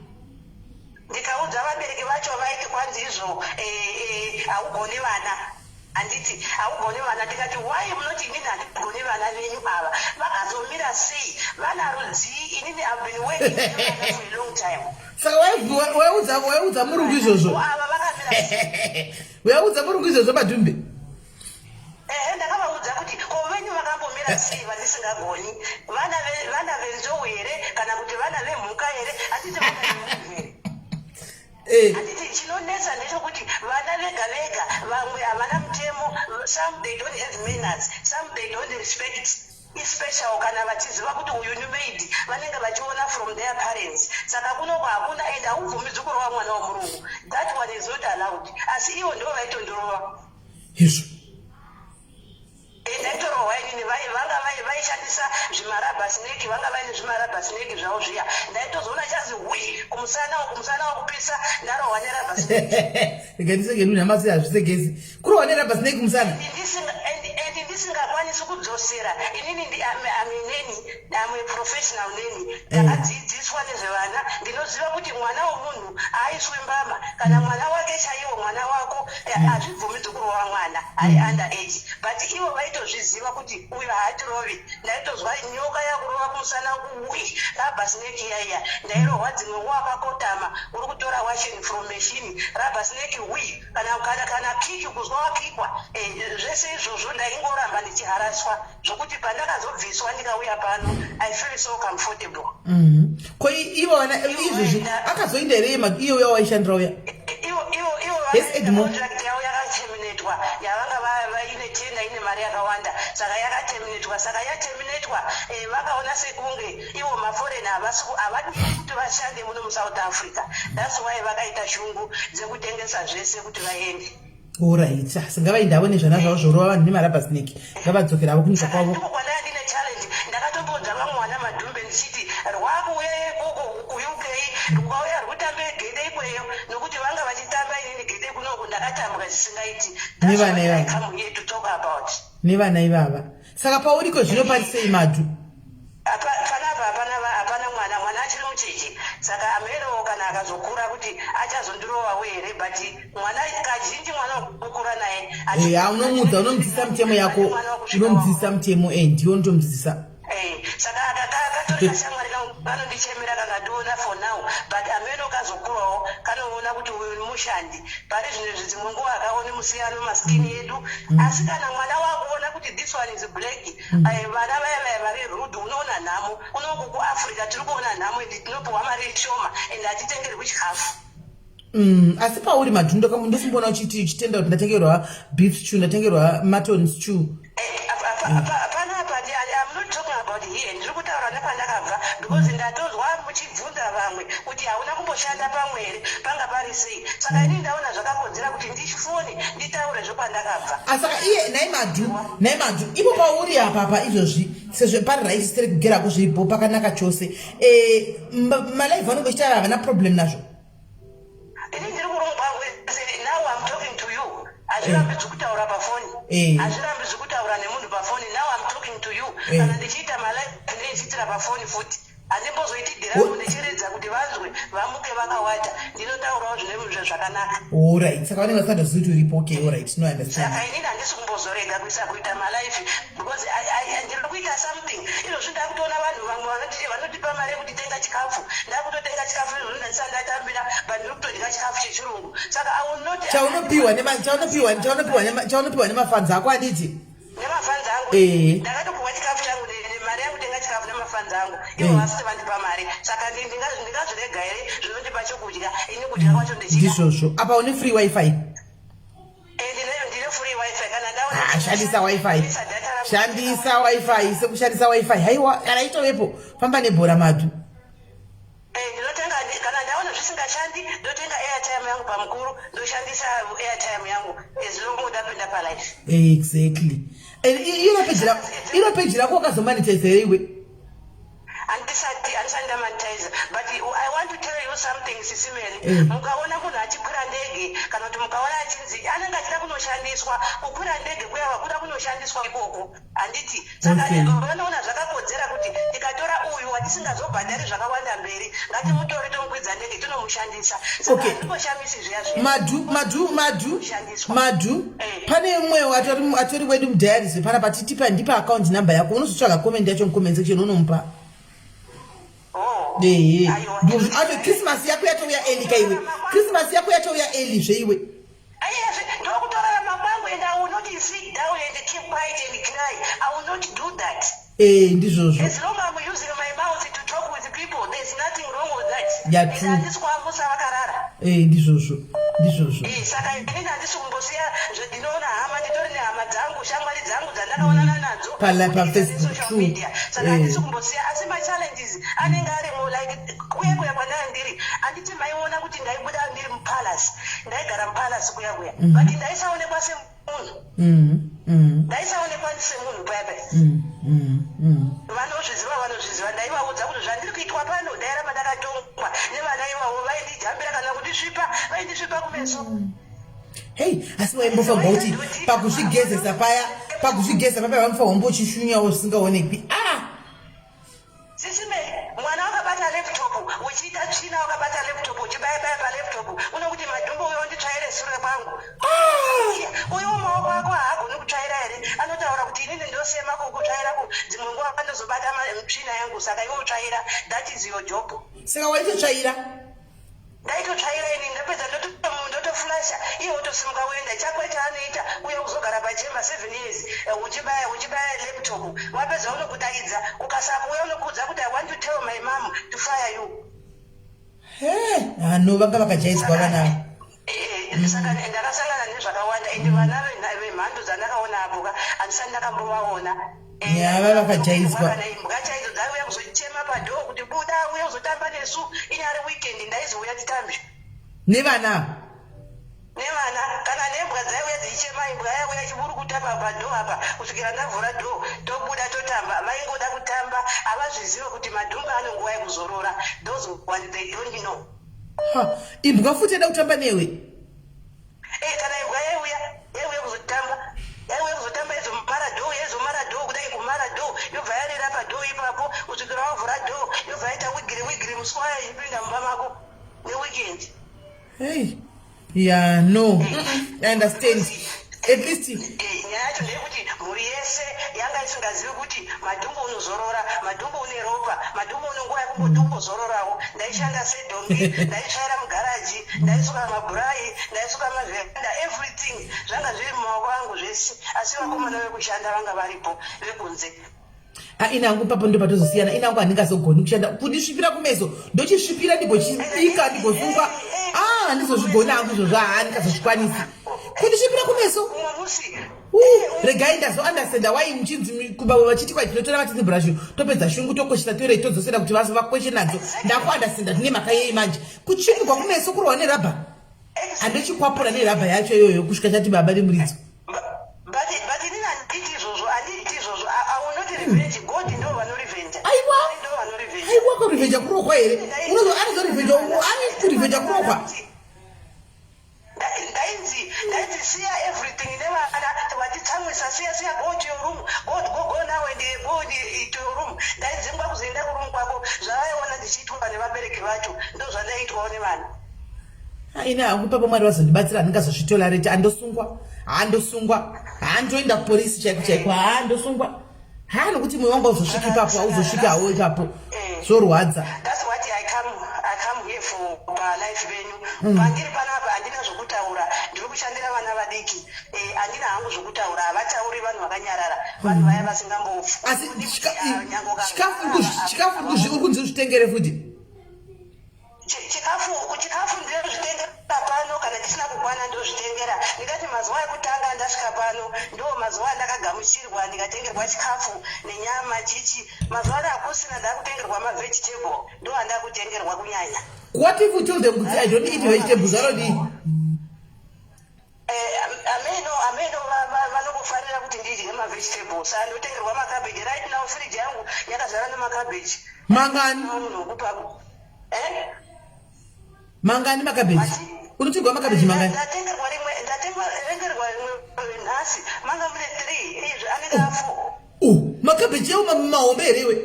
Ndikaudza vabereki vacho, vaiti kwanzi izvo haugoni vana. Handiti haugoni vana? Ndikati, "Why munoti inini handigoni? Vana venyu ava vakazomira sei? Vana rudzii? Inini have been working nevana for a long time." Saka waiudza murungu izvozvo? Ava vakamira sei? Waiudza murungu izvozvo, Madhumbe? Ehe, ndakavaudza kuti ko venyu vakambomira sei vandisingagoni? Vana venzou here kana kuti vana vemhuka here? Handiti vana vemunhu here? Handiti chinonetsa ndechekuti vana vega vega, vamwe havana mutemo. Some, they don't have manners. Some, they don't respect, especially kana vachiziva kuti uyu ni maid. Vanenge vachiona from their parents. Saka kunoko hakuna, and haubvumidzwi kurova mwana womurungu. That one is not allowed. Asi ivo ndo vaitondirova. Izvo. Ndaitorohwa inini. Vanga vaishandisa zvimarubber snake. Vanga vaine zvimarubber snake zvavo zviya. Ndaitozoona chazi wi kumusana, kumusana wakupisa, ndarohwa nerubber snake. Rega ndisegeni, nhama hazvisegezi kurohwa nerubber snake kumusana. And ndisingakwanisi kudzosera. Inini I'm a nanny. I'm a professional nanny. Ndakadzidziswa nezvevana. Ndinoziva kuti mwana womunhu haaiswi mbama. Kana mwana wake chaiwo, mwana wako, hazvibvumidzwi kurova mwana ari under age. But ivo vaitozviziva kuti uyu haatirovi. Ndaitozwa nyoka yakurova kumusana, kuwi rubber snake iyaiya. Ndairohwa dzimwe nguva wakakotama uri kutora washing from machine, rubber snake wi, kana kick, kuzwa wakikwa. Zvese izvozvo ndaingoramba ndichiharaswa, zvokuti pandakazobviswa ndikauya pano, I feel so comfortable. Ko ivo vana izvozvi akazoinda here iye uya waishandira uya? Ivo Yes, Edmond. Contract yavo yakaterminatwa. Yavanga vaine tender ine mari yakawanda, saka yakaterminatwa. Saka yaterminatwa, vakaona sekunge ivo maforeigner havadi kuti vashande muno muSouth Africa. That's why vakaita shungu dzekutengesa zvese kuti vaende. Alright, asi ngavaendavo nezvana zvavo zvorova vanhu nemarubber snake. Ngavadzokera avo kunyika kwavo. Ndiko kwandanga ndine challenge. Ndakatombodza vamwe vana Madhumbe ndichiti rwakuuya ikoko kuUK, rukauya rwutambe gede ikweyo, nokuti vanga vachitamba. Inini gede kunoku ndakatambwa zvisingaiti. Nevana ivava. Come here to talk about. Nevana ivava. Saka pauriko zvino pari sei, Madhu? Panapa hapana mwana. Mwana achiri mucheche, saka amerewo kana akazokura kuti achazondirovawo here. But mwana kazhinji, mwana wekukura naye Eya, unomudza, unomudzidzisa mitemo yako. Mwana wakusvika Unomudzidzisa mitemo, ndiwe unotomudzidzisa. Saka katori kashamwari kangu, kanondichemera kangandiona for now. But amene kazokurawo kanoona kuti uyu mushandi. Pari zvino izvi dzimwe nguva akaoni musiyano maskin yedu. Asi kana mwana wakuona kuti this one is black, vana vaya vaya vari rude. Unoona nhamo kunoku kuAfrica, tiri kuona nhamo, and tinopiwa mari shoma and hatitengerwi chikafu. Asi pauri, Madhundo, ndosimboona uchiti, uchitenda kuti ndatengerwa beef stew, ndatengerwa mutton stew. Panapa I'm not talking about here. Ndiri kutaura nepandakabva, because ndatozwa muchibvunza vamwe kuti hauna kumboshanda pamwe here, panga pari sei. Saka inini ndaona zvakakodzera kuti ndifone nditaure zvekwandakabva. Asaka iye, nhai Madhu, nhai Madhu, ipo pauri apapa izvozvi, sezvo pari right sere kugerako zviripo pakanaka chose, malive anenge uchitaura, havana problem nazvo? Ini ndiri kuroom kwangu. Now I'm talking to you. Hazvirambidzwi kutaura pafoni. Hazvirambidzwi kutaura nemunhu pafoni. Now I'm talking to you. Kana ndichiita malive, ndinoichiitira pafoni futi. Handimbozoiti dhiramu ndichiridza kuti vanzwe, vamuke vakawata. Ndinotaurawo zvine zvakanaka. Alright, saka vanenge vasingazozivi kuti uripo. Okay, alright, no, understand. Saka inini handisi kumbozorega kuisa kuita malive, because ndiri kuita something izvozvi. Ndakutoona vanhu vamwe vanotipa mari yekuti tenga chikafu. Ndakutotenga chikafu izvozvi. Ndandisati ndatambira, but ndiri kutodya chikafu chechirungu. Saka I will not Chaunopiwa nemafans ako, handiti? Nemafans angu. Ndakatopiwa chikafu changu nemari yangu, tenga chikafu nemafans angu. Ivo vasati vandipa mari. Saka ndingazvirega here zvinondipa chokudya? Ini kudya kwacho ndechida. Ndizvozvo. Apa une free WiFi? Ndine free WiFi. Kana ndaona Ah, shandisa WiFi. Ndisa data rangu. Shandisa WiFi, sekushandisa WiFi. Haiwa, kana itovepo, famba nebhora, Madhu. Ndinotenga kana ndaona zvisingashandi, ndotenga airtime yangu pamukuru, ndoshandisa airtime yangu as long ndapinda palive. Exactly. Iro peji rako wakazomonetize here iwe? Handisati ndamonetize, but I want to tell you. you something, Sisi Mary. Mukaona munhu achikwira ndege, kana kuti mukaona achinzi anenge achida kunoshandiswa, kukwira ndege kuya vakuda kunoshandiswa ikoko, handiti? Saka vanoona zvakakodzera kuti tikatora uyu watisingazobhadhari zvakawanda mberi, ngatimutore, tomukwidza ndege, tinomushandisa. Saka hazvingoshamisi zviya zviya. Madu, Madu, Madu. Kushandiswa. Madu. Pane umwe atori wedu mudiaries panapa. Titipa, ndipa account number yako, unozotsvaga comment yacho mucomment section, unomupa. Oh. Ehe. Aiwa. Ato Christmas yako yatouya early kaiwe, Christmas yako yatouya early zveiwe. Ayezve, ndokutorarama kwangu, and I will not sit down and keep quiet and cry. I will not do that. Ee, ndizvozvo. As long I'm using my mouth to talk with people, there's nothing wrong with that. Yeah, And true. handisi kuamusa vakarara. Ee, ndizvozvo, ndizvozvo. Saka inini handisi kumbosiya zvendinoona hama, nditori nehama dzangu, shamwari dzangu dzandakaonana nadzo Pa kubudikidza Facebook, nesocial true. media. Saka handisi kumbosiya, asi machallenges anenge arimo, like kuya kuya kwandanga ndiri, handiti maiona kuti ndaibuda ndiri mupalace, ndaigara mupalace kuya kuya, but ndaisaonekwa semunhu. Ndaisaonekwa semunhu paya paya. Vanozviziva, vanozviziva. Ndaivaudza kuti zvandiri kuitwa pano, ndairamba ndakatongwa nevana ivavo, vaindijambira kana kundisvipa, vaindisvipa kumeso. Hei, asi waimbofanirwa kuti pakuzvigezesa paya, pakuzvigeza paya, vanofanirwa kumbochishunyawo zvisingaonekwi, ah. Sisime, mwana wakabata laptop, uchiita tsvina wakabata laptop, uchibayabaya palaptop, unokuti madhumbu, uyo unditsvaire sure kwangu. Uyo maoko ako haagoni kutsvaira here? Anotaura kuti inini ndosema kukutsvaira, dzimwe nguva ndozobata tsvina yangu, saka iwe utsvaira, that is your job. Saka waitotsvaira? Ndaitotsvaira ini, ndapedza ndotoflasha, iye wotosimuka uenda chakwe chaanoita, uye uzogara pachemba 7 years, uchibaya, uchibaya laptop. Wapedza unokudaidza, ukasakuuya unokuudza kuti, "I want to tell my mom to fire you." He, ano vanga vakajaidzwa vana ava. Saka ndakasangana nezvakawanda, ende vana vemhando dzandakaona apo ka, handisati ndakambovaona. Yava vakajaidzwa. Kana imbwa chaidzo dzaiuya kuzochema padoor kuti buda uye uzotamba nesu, inyari weekend ndaizouya titambe. Nevana ava? Nevana, kana nembwa dzaiuya dzichichema, imbwa yaiuya ichiburukuta padoor apa kusvikira ndavhura door, tobuda totamba. Vaingoda kutamba, havazvizive kuti madhumba ane nguva yekuzorora. Those one they don't know. Ha, imbwa futi yada kutamba newe? Kana imbwa yaiuya, yaiuya kuzotamba, yaiuya kuzotamba, izomara door, yaizomara door kudai, kumara door, yobva yarira padoor ipapo kusvikira wavhura door, yobva yaita wiggle wiggle muswe wayo ichipinda mumba mako neweekend. Hey, yeah, no, I understand at least. Nyaya yacho ndeyekuti mhuri yese yanga isingazivi kuti madhumbu unozorora, madhumbu une ropa, madhumbu une nguva yekumboti umbozororawo. Ndaishanda sedhongi, ndaitsvaira mugaraji, ndaisuka mabhurai, ndaisuka mavheranda, everything zvanga zviri mumaoko angu zvese, asi vakomana vekushanda vanga varipo vekunze. Ah, inangu papo ndo patozosiyana. Inangu handingazogoni kushanda kundisvipira kumeso, ndochisvipira, ndigochibika, ndigosungwa. Ah, handizozvigoni hangu izvozvo, handingazozvikwanisi kundisvipira kumeso. Umwe musi Regai ndazounderstanda why muchinzi kubaba vachiti kwai tinotora matoothbrush, topedza shungu, tokoshesa toirei, todzosera kuti vakweshe nadzo. Ndakuunderstanda tine mhaka yei manje. Kutsvipirwa kumeso, kurwa nerabha, handochikwapura nerabha yacho iyoyo kusvika chati baba nemuridzo. But inini handiti izvozvo, handiti izvozvo. I will not revenge. God ndo vanorevenge. Aiwa. Ndo vanorevenge. Aiwa, kurevhenja kurohwa here? Anozorevhenja, ari kurevhenja kurohwa. Ndainzi siya everything nevana, watitsamwisa, siya, siya, go to your room, go, go, go now and go to your room. Ndaidzingwa kuzoenda kuroom kwako. Zvavaiona ndichiitwa nevabereki vacho ndo zvandaiitwawo nevana. Ina hangu papa, Mwari vazondibatsira, handingazozvitolerate. Handosungwa, handosungwa, handoenda kupolisi chaiko chaiko, handosungwa, ha, nokuti mwoyo wangu hauzosviki ipapo, hauzosviki hawo ipapo, zvorwadza. That's what I come here for, palife venyu pandiri panapa. Handina zvokutaura, ndiri kushandira vana vadiki. Handina hangu zvokutaura, havatauri, vanhu vakanyarara, vanhu vaya vasingambofu. Asi chikafu uri kunzi uzvitengere futi? Chikafu ndinozvitengera pano, kana chisina kukwana ndozvitengera. Ndingati mazuva ekutanga ndasvika pano ndo mazuva andakagamuchirwa, ndikatengerwa chikafu nenyama chichi. Mazuva ano hakusina, ndakutengerwa mavegetable, ndo andakutengerwa kunyanya. What if you tell them kuti I don't eat vegetables, vanodii? Ameno vanokufarira kuti ndidye mavegetables, andotengerwa macabbage. Right now fridge yangu yakazara nemacabbage. Mangani? Munhu wekupa, eh? Mangani makabheji? Unotengerwa makabheji mangani? Ndatengerwa rimwe, ndatengerwa rimwe nhasi, manga mune 3, izvi anenge a4. Oh, makabheji ewo mahombe here iwe?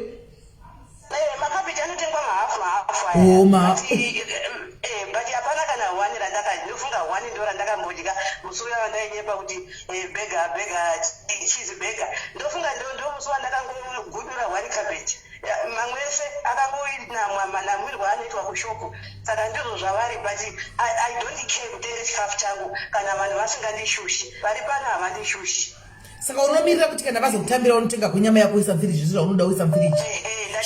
Makabheji anotengwa mahafu mahafu. Oh, ma- But hapana kana one randaka, ndofunga one ndo randakambodya musi uya wandainyepa kuti burger, burger, cheese burger. Ndofunga ndo musi wandakangogudura one cabbage. Ya, mamwe ese akangoinamwa manamwirwo anoitwa kushopu. Saka ndizvo zvavari, but I don't care kutenga chikafu changu kana vanhu vasingandishushi. Vari pano havandishushi. Saka unomirira kuti kana vazokutambira unotenga kunyama yako, uisa mufiriji, zvizvo zvaunoda uisa mufiriji.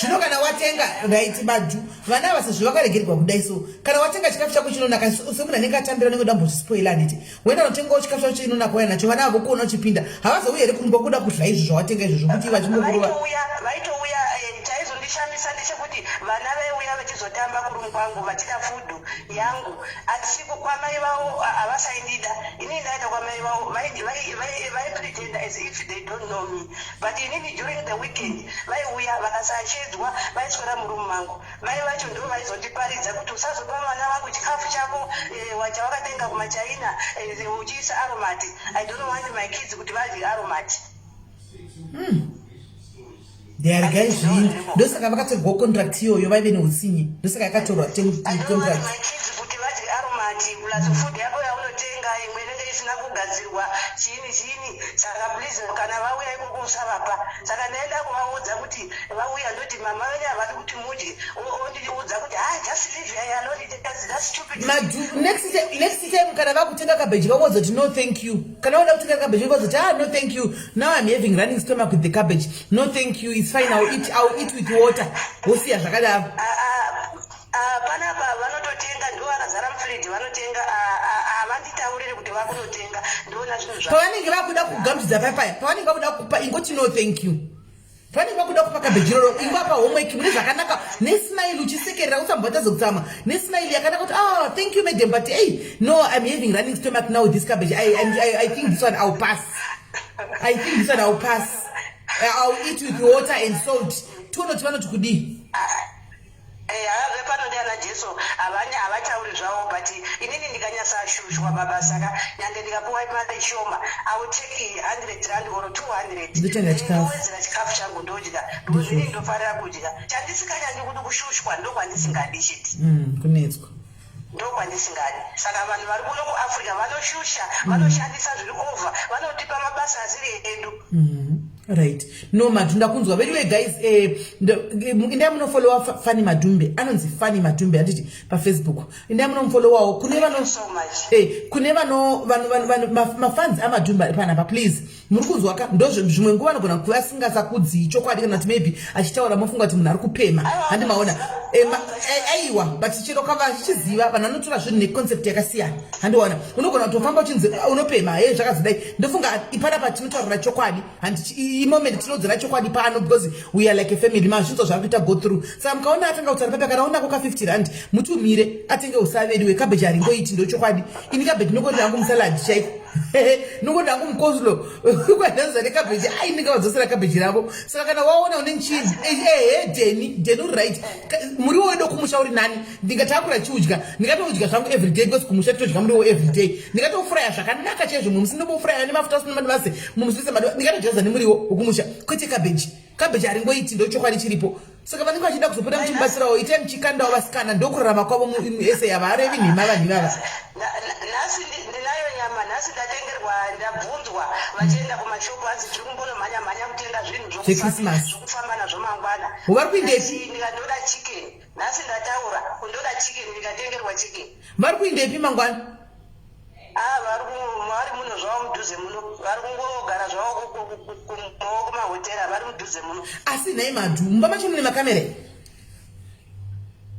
Zvino kana watenga, right, Madu, vana ava sezvo vakaregerwa kudai, so kana watenga chikafu chako chinonaka, semunhu anenge atambira unenge uda mbozvispoila, handiti? Woenda unotengawo chikafu chako chinonaka, waya nacho, vana avo kuona uchipinda, havazouyi here kurumba kuda kudya izvo zvawatenga izvo, zvokuti vachingokurova? Vaitouya. Chaizondishamisa ndechekuti vana vaiuya vachizotamba kurumu kwangu vachida food yangu, asi kwamai vavo havasaindida. Inini ndaenda kwamai vavo, vaipretenda as if they don't know me, but inini during the weekend vaiuya, vakasashedzwa vaiswera murumu mangu. Mai vacho ndo vaizondiparidza kuti usazopa vana vangu chikafu chako chawakatenga kumaChina uchiisa Aromat. I don't want my kids kuti vadye Aromat. Ndeyarigai zvinhu, ndosaka vakatorwa contract iyoyo, vaive neutsinye, ndosaka yakatorwa I don't want contract. my kids kuti vadye Aromat, plus food yako yaunotenga imwe inenge isina kugadzirwa, chiini chiini. Saka please, kana vauya ikoko usavapa. Saka ndaenda kuvaudza kuti vauya, ndoti mama venyu havadi kuti mudye. Ondiudza kuti, "Ah, just leave her alone, that's stupid." Madu, next time kana vakutenga cabbage, vakuudza kuti, "No, thank you." Kana vada kutenga cabbage, vakuudza kuti, "Ah, no, thank you, now I'm having running stomach with the cabbage. No, thank you, it's fine, I'll eat with water." Wosiya zvakadaro. Ah, ah, ah, panapa vanototenga, ndo vakazara mufiriji, vanotenga. Havanditauriri kuti vakunotenga, ndoona zvinhu zva Pavanenge vakuda kugamuchidza papaya, pavanenge vakuda kupa, ingoti, "No, thank you." Pavanenge vakuda kupa cabbage iroro, ingwapa homework mune zvakanaka, nesmile, uchisekerera, usambotadza kutsamwa, nesmile yakanaka kuti, "Ah, thank you, madam, but hey, no, I'm having running stomach now with this cabbage. I think this one I'll pass. I think this one I'll pass. I'll eat with water and salt." Tione vanoti kudii. Vepano ndiana Jesu, havatauri zvavo, but inini ndikanyasashushwa babasa ka, nyange ndikapuwa mari shoma, I will take R100 or 200. Ndotenga chikafu. Ndowedzera chikafu changu, ndodya, because inini ndofarira kudya. Chandisinganyanyi kuti kushushwa, ndokwandisingadi chete. Kunetswa. Ndokwandisingadi. Saka vanhu vari kuno kuAfrica vanoshusha, vanoshandisa zviri over, vanotipa mabasa asiri edu. Right, no, Madu, ndakunzwa. Anyway guys, indai munofollowa Fani Madhumbe, anonzi Fani Madhumbe, handiti, paFacebook? Indai munomufollowawo. Kune vano Thank you so much. Kune vano vanhu mafans aMadhumbe ari panapa, please, muri kunzwa ka? Ndo zvimwe nguva anogona kuva asingasakudzii chokwadi, kana kuti maybe achitaura mofunga kuti munhu ari kupema, handi maona? Aiwa, but chero kava achiziva, vanhu vanotora zvinhu neconcept yakasiyana, handiona? Unogona kutofamba uchinzi, "Ah, unopema he, zvakazodai." Ndofunga ipanapa tinotaurira chokwadi, handi? Imoment tinodzora chokwadi pano because we are like a family. Mazvinzwa zvari kuita go through. Saka mukaona atanga kutaura pepa, kana unako ka R50, mutumire atenge usavedu wekabeji. Haringoiti, ndo chokwadi. Ini kabeji ndongoti hangu musalad chaiko, nongoti hangu mucoleslaw, kwandanza nekabeji, ai, ndingavadzosera kabeji ravo. Saka kana waona une nchini, ehe, Deni, Deni, uri right. Muriwo wedu kumusha uri nani. Ndingatakura chiudya, ndingatoudya zvangu everyday, because kumusha totodya muriwo everyday. Ndingatofuraya zvakanaka chaizvo, mumusi ndombofuraya nemafuta asina madivase, mumusise madiva, ndingatodyaza nemuriwo wekumusha, kwete kabeji. Kabeji haringoiti, ndo chokwadi chiripo. Saka vanenge vachida kuzopota muchimubatsirawo, itai muchikandawo vasikana, ndokurarama kwavo ese yava harevi nhema vanhu ivava. Nhasi ndinayo nyama, nhasi ndatengerwa, ndabvunzwa vachienda kumashopu, hanzi tiri kumbonomhanya mhanya kutenga zvinhu ZveChristmas. zvokufamba nazvo mangwana. Vari kuindepi? Nhasi ndikandoda chicken, nhasi ndataura kundoda chicken, ndikatengerwa chicken. Vari kuindepi mangwana? Ah, vari muno zvavo mudhuze muno, vari kungogara zvavo kumahotera, vari mudhuze muno. Asi nhai Madhu, mumba macho mune makamera?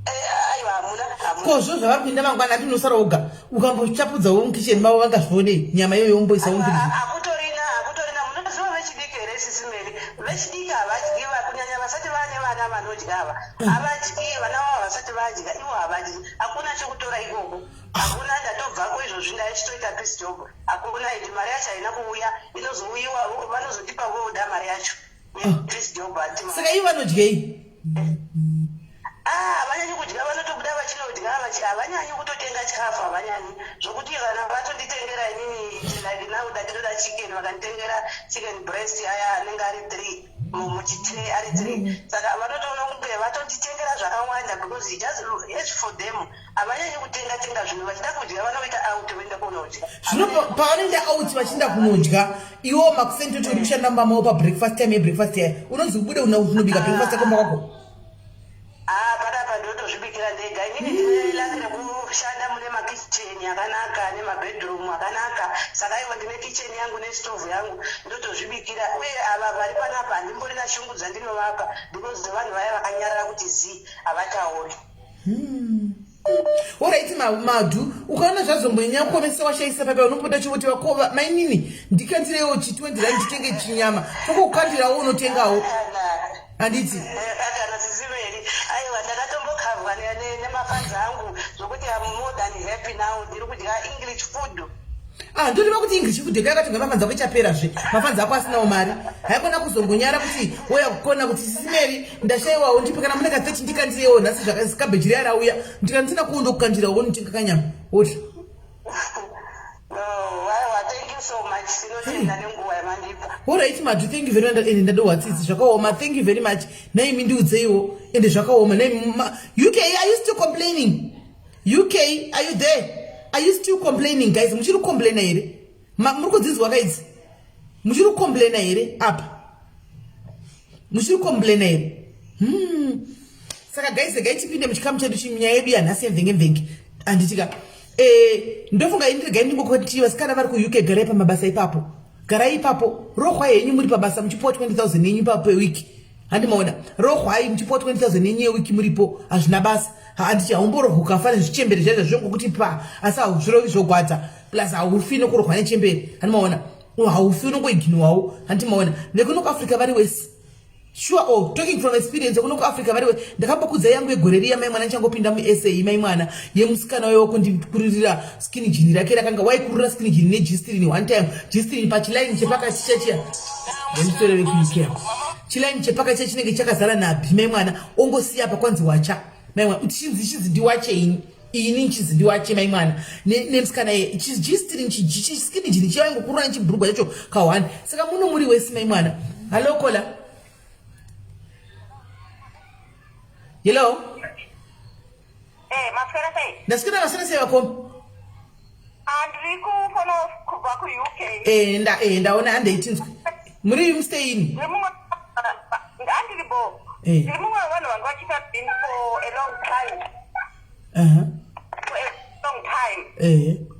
Aiwa, hamuna, hamuna. Ko zvo zvavari kuinda mangwana, atinosara woga, ukambochapudzawo mukicheni mavo, vangazvionei? Nyama iyoyo womboisawo mufiriji. Hakutorina, hakutorina. Munoziva vechidiki here, Sisimeri? Vechidiki havadyi, kunyanya vasati vane vana vanodya ava, havadyi. Vana vavo havasati vadya, ivo havadyi. Hakuna chekutora ikoko, hakuna. Ndatobvako izvozvi, ndaichitoita piece job, hakuna. Indi mari yacho haina kuuya, inozouyiwa, vanozotipa voda mari yacho. Piece job hanti. Saka ivo vanodyei? Ah, havanyanyi kudya, vanotobuda. vachinodya havanyanyi kutotenga chikafu, havanyanyi zvokuti kana vatonditengera inini, like now ndandinoda chicken, vakanditengera chicken breast aya anenge ari three muchitray, ari three, saka vanotoona kunge vatonditengera zvakawanda because just as for them havanyanyi kutenga tenga zvinhu. Vachida kudya vanoita out, voenda kunodya. Zvino pavanoenda out vachienda kunodya, iwo makuseni toti uri kushanda mumba mavo, pabreakfast time yebreakfast yaya unonzi ubude unobika breakfast yako mumba kwako? Ah, panapa ndotozvibikira ndega inini. Ndine luck rekushanda mune makicheni akanaka nemabedroom akanaka, saka ivo ndine kicheni yangu nestovhu yangu, ndotozvibikira. Uye ava vari panapa handimborina shungu dzandinovapa because vanhu vaya vakanyarara kuti zi, havatauri. Alright, Madhu, ukaona zvazombonyanya kuomesa, washaisa papa, unopota chivoti vakova, "Mainini, ndikandirewo chi 20 rand nditenge chinyama." Tokokandirawo, unotengawo, handiti? Kana ziziveri, aiwa, ndakatombokavwa nemafans angu zvokuti am more than happy now, ndiri kudya English food. Ah, ndoreva kuti English food yakatenga mafans ako ichaperazve, mafans ako asinawo mari. Haikona kuzongonyara kuti woya kukona kuti, "Sisi Mary, ndashayiwawo, ndipe kana mune ka30, ndikandirewo nhasi zvakabheji riya rauya." Ndikandisina kuundo kukandirawo, unotenga kanyama wodya. No, aiwa, thank you so much, tinotenda nenguva yamandipa. Alright, Madhu, thank you very much. Ende ndadohwa tsitsi, zvakaoma. Thank you very much. Naimi ndiudzeiwo, ende zvakaoma. Naimi UK, are you still complaining? UK, are you there? Are you still complaining, guys? Muchiri kucomplaina here? Muri kudzinzwa kaidzi? Muchiri kucomplaina here apa? Muchiri kucomplaina here? Saka guys, regai tipinde muchikamu chedu, chinyaya yedu yanhasi yemvenge mvenge, handitika? Ndofunga ini regai ndingokoti vasikana vari kuUK, garai pamabasa ipapo, garai ipapo, rohwai henyu muri pabasa muchipuwa 20 000 yenyu ipapo pewiki, handimaona? Rohwai muchipuwa 20 000 yenyu yewiki muripo, hazvina basa, handiti? Haumborohwa ukafa nezvichembere zvaizvo zvongokuti pa, asi hauzvirovi zvogwadza, plus haufi nokurohwa nechembere, handimaona? Haufi, unongoignorawo, handimaona? Nekuno kuAfrica vari wese, sure. Oh, talking from experience, kuno kuAfrica variwe. Ndakambokudza yangu yegore riya, mai mwana, ndichangopinda muSA, mai mwana, yemusikana wayo wakundikururira skinny jean rake. Rakanga waikurura skinny jean neG-string one time, G-string pachilaini chepakati chachiya, ndanditore vekuUK, chilaini chepakati chinenge chakazara nabhi, mai mwana, ongosiya pa kwanzi wacha, mai mwana, chinzi chinzi ndiwache ini, ini nchinzi ndiwache, mai mwana, nemusikana iye G-string, chiskinny jean chiyaingokurura nechibhurugwa chacho ka1. Saka muno muri wese, mai mwana. Hallo, caller, hello. Eh, maswera sei? Ndaswera, maswera sei vakoma? Handiri kufona kubva kuUK. Ndaona, handeitinzwi muri musteini. Ndiri mumwe, handiri bo. Ndiri mumwe wevanhu vanga vachiita bin for a long time. For a long time.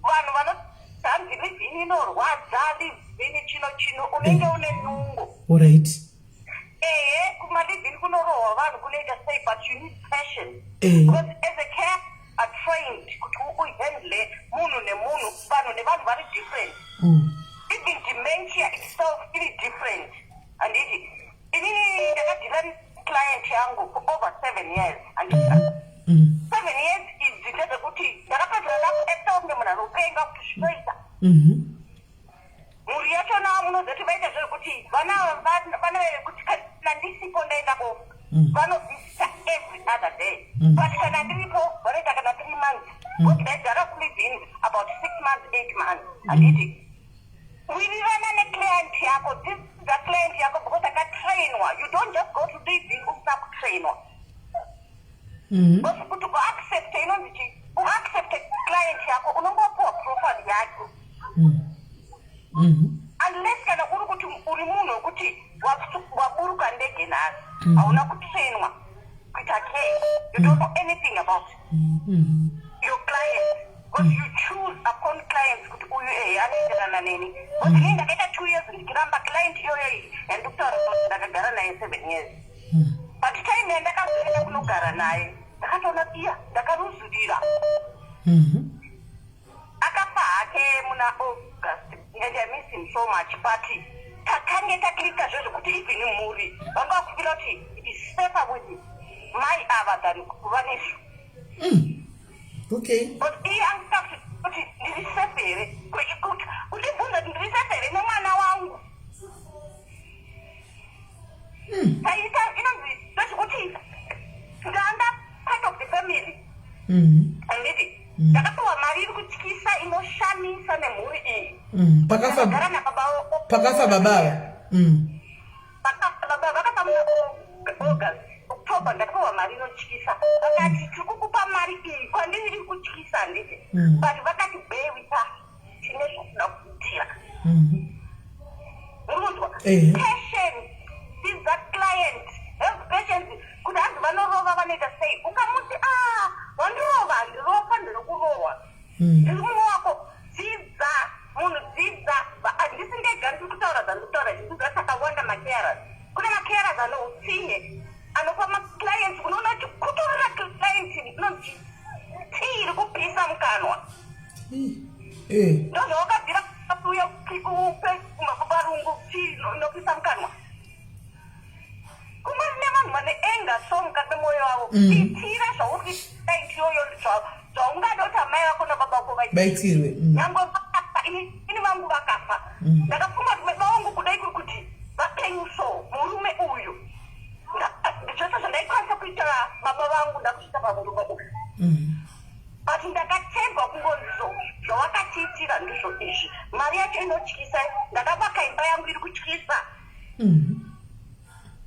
Vanhu vanonzi live-in inorwadza, live-in chino chino, unenge une nungo. Ehe, kumalive-in kunorohwa vanhu, kunoita sei, but you need passion. Because as a care are trained kuti uhandle munhu nemunhu, vanhu nevanhu vari different. Even dementia itself iri different, handiti? Inini ndakadeala client yangu for over 7 years, handiti? 7 years idzi ndezvekuti ndakapedzera ndakuacta kunge munhu anopenga kuti zvinoita. Mhuri yachona munozoti vaita zvekuti vana vana vekuti kana ndisipo ndaenda ko vanovhizita every other day, but kana ndiripo vanoita kana 3 months, kuti ndaigara kulive-in about 6 months, 8 months, handiti? Wirirana neclient yako, dzidza client yako, because akatrainwa. You don't just go to live-in usina kutrainwa. Because kuti uaccepte, inonzi chi, uaccepte client yako, unongopiwa profile yake. Unless kana uri kuti uri munhu wekuti waburuka ndege nhasi, hauna kutrainwa kuita care, you don't know anything about your client, because you choose upon clients kuti uyu ehe anoenderana neni. Because inini ndakaita 2 years ndichiramba client iyoyo iyi yandikutaura kuti ndakagara naye 7 years, but time yandakazoenda kunogara naye ndakatoona iya ndakaruzurira. Akafa hake muna August and I miss him so much, but takange taclicka zvezvekuti even mhuri vanga vakufeela kuti it is safer with mai ava than kuva nesu. But iye anga kuti ndiri safe here, kundibvunza kuti ndiri safe here nemwana wangu. Taita inonzi ndezvekuti ndanga part of the family. Handiti ndakapiwa mari iri kutyisa inoshamisa nemhuri iyi. Pakafa Ndakagara nababa pakafa baba ava. Vakafa baba vakafa muna August, October ndakapiwa mari inotyisa. Vakati tiri kukupa mari iyi kwandiri iri kutyisa handiti. But vakati bear with us tine zvatinoda kuitira. Muri kunzwa? Patience dzidza client have patience kuti hanzi vanorova vanoita sei ukamuti a wandirova handirofa ndinokurohwa ndiri mumwe wako dzidza munhu dzidza handisi ndega ndiri kutaura zvandiri kutaura izvi dzidza takawanda macarers kune macarers ane utsinye anopa maclients unoona kuti kutorera client inonzi tii iri kupisa mukanwa ndozvawakabvira uya upe varungu tii inopisa mukanwa kungori nevanhu vane anger so mukati memwoyo wavo itira zvauri client iyoyo zvaungada kuti amai vako nababa vako vaite Baitirwe. Nyangwe vakafa ini vangu vakafa ndakafunga kuti baba vangu kudai kuri kuti vapenyu so murume uyu zvese zvandaikwanisa kuita baba vangu ndakusvika pamurume uyu but ndakatendwa kungonzo zvawakatiitira ndizvo izvi mari yacho inotyisa ndakavaka imba yangu iri kutyisa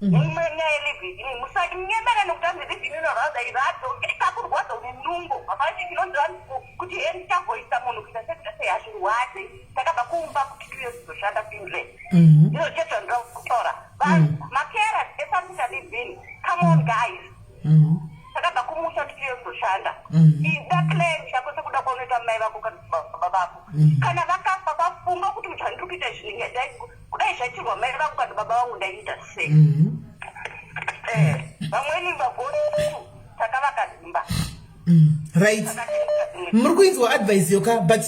mumwe nyaya yelive-in musanyemera nekuti anzi live-in inorwadza iradzo ikakurwadza une nungo hapana chinonzi vanzi kuti he ndichavhoisa munhu kuita sekuita sei hazvirwadze takabva kumba kuti tiuye kuzoshanda kuinland ndizvo chete zvandinoda kutaura vanhu macarers ese live-in come on guys takabva kumusha kuti tiuye kuzoshanda ida client yako sekuda kwaunoita mai vako kana baba vako kana vakafa vafunga kuti zvandiri kuita izvi kudai zvaitirwa mai vangu kana baba vangu ndaiita sei vamweni vagosu takavaka dzimba Right takatenga dzimwe muri kuinzwa advice yoka but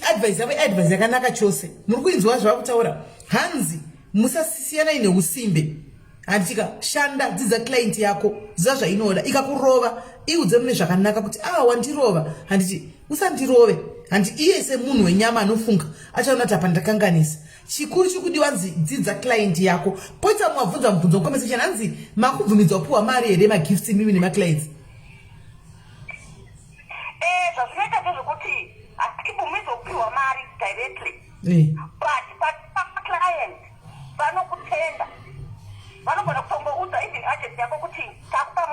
advice yavo advice yakanaka chose muri kuinzwa zvavakutaura hanzi musasiyanai neusimbe handitika shanda dzidza client yako ziva zvainoda ikakurova iudze mune zvakanaka kuti a wandirova handiti usandirove handi iye semunhu wenyama anofunga achaona kuti apa ndakanganisa chikuru chiri kudiwa nzi dzidza client yako poita mwabvunza mubvunzo mucomment section hanzi makubvumidzwa kupiwa mari here magifts imimi nemaclients Zvazvinoita ndezvekuti hatibvumidzwa kupiwa mari directly but paclient vanokutenda vanogona kutongoudza even agent yako kuti takupa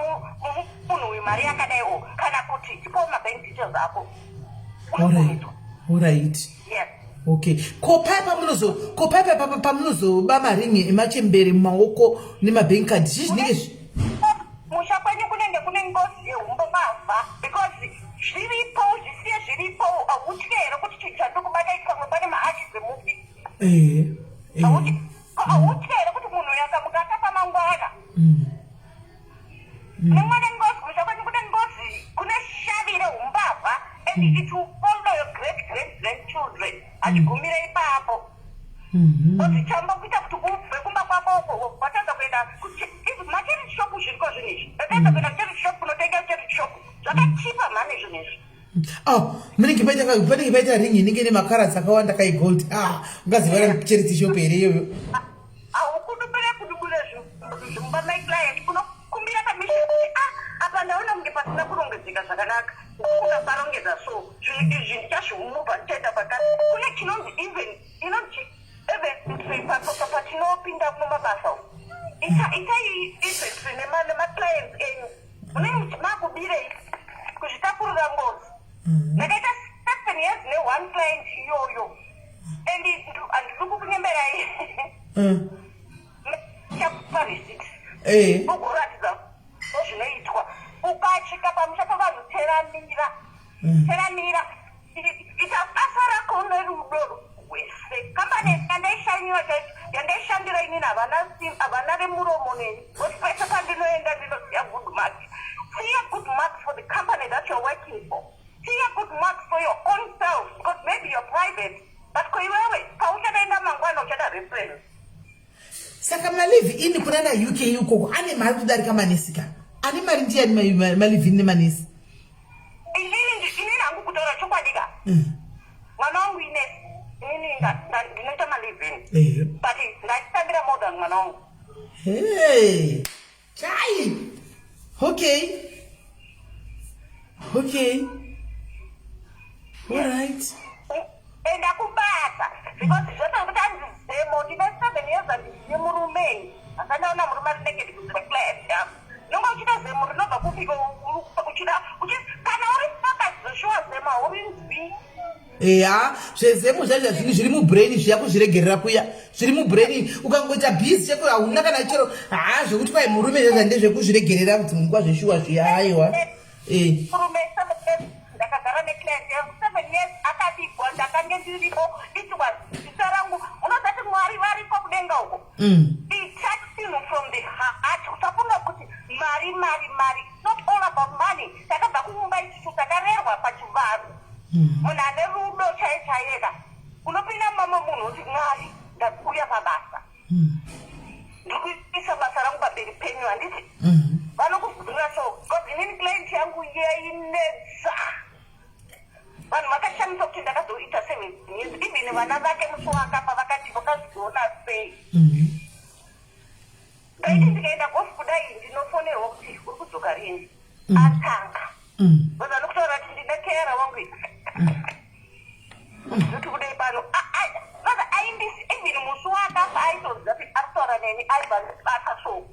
munhu uyu mari yakadaiwo kana kuti tipowo mabank details ako unobvumidzwa. Alright. Yes. Okay ko paya pamunozo ko paya pa pamunozoba maringi emachembere mumaoko nemabank card chii zvinenge Musha kwenyu kunenge kune ngozi yeumbavha because zviripo zvisiye zviripo hautye here kuti chinhu chandiri kubata ichi pamwe pane maashes emufi Hautye here kuti munhu uyu akamuka akafa mangwana nemwana ngozi musha kwenyu kune ngozi kune shavi reumbavha and it will follow your great great grandchildren hachigumire ipapo kuti chamba kuita kuti ubve kumba kwako uko watadza kuenda macharity shop zviriko zvinhu izvi ndatadza kuenda kucharity shop kunotenga charity shop zvakachipa mhani zvinhu izvi Oh, munenge paita panenge paita ringi inenge ine makarats akawanda kaigold ah ungaziva charity shop here iyoyo haukudubure kudubure zvimba maclient unokumbira permission kuti ah apa ndaona kunge pasina kurongedzeka zvakanaka ungaparongedza so zvinhu izvi ndichazviumupa ndichaita pakati kune chinonzi even inonzi inventory patinopinda mumabasa umu itai inventory nemaclients enyu munenge makubirei kuzvitakurira ngozi ndakaita 7 years ne-one client iyoyo and handidi kukunyemerai chakupa receipt ugoratidza zvinoitwa ukasvika pamusha pavanhu teramira teramira ita basa rako nerudo rwese kambani yandaishanyiwa chaizvo yandaishandira inini havana havana remuromo neni kuti pese pandinoenda ndinosiya good mark siya good mark for the company that you're working for siya good mark for your own self because maybe you're private but koiwewe pauchadaenda mangwana uchada reference saka malive in kunana UK ukoko ane mari kudarika manesi ka ane mari ndiyani malive in nemanesi inini hangu kutaura chokwadi ka mwana wangu inesi inini ndinoita malive in but ndachitambira more than mwana wangu hey chai okay Okay, alright. Enda kubasa, because zvose zvekuti anzi zemo, ndine 7 years handine murume, asandaona murume ari naked kunze kweclient yangu. Unonga uchida zemo rinobva kupiko? Uchida kana uri focus zveshuwa, zemo haurinzwi. Eya, zvezemo zvacho zvinhu zviri mubrain zviya, kuzviregerera kuya zviri mubrain. Ukangoita busy cheko, hauna kana chero haa zvekuti kwai murume zvezva ndezvekuzviregerera kuti munguva zveshuwa zviya, aiwa e. Murume 7 years ndakagara neclient yangu, 7 years akavigwa, ndakange ndiripo. It was zita rangu. Unozati Mwari variko kudenga uko. Ita chinhu from the heart. Usafunga kuti mari, mari, mari. It's not all about money. Takabva kuumba isusu, takarerwa pachivanhu. Munhu ane rudo chaiye chaiyeka, unopinda mama munhu oti, "Mwari, ndakuuya pabasa, ndiri kuisa basa rangu pamberi penyu," handiti? Vanokuvhurira. So because inini client yangu yainetsa, vanhu vakashamisa kuti ndakazoita 7 years. Even vana vake musi waakafa vakati, "Vakazviona sei?" Ndaiti ndikaenda gofu kudai, ndinofonerwa kuti, "Uri kudzoka rini?" Atanga vanhu vanokutaura kuti ndine kera wangu, ndoti kudai pano. Saka aindisi, even musi waakafa aitoziva kuti ari kutaura neni, aibva ndibata. So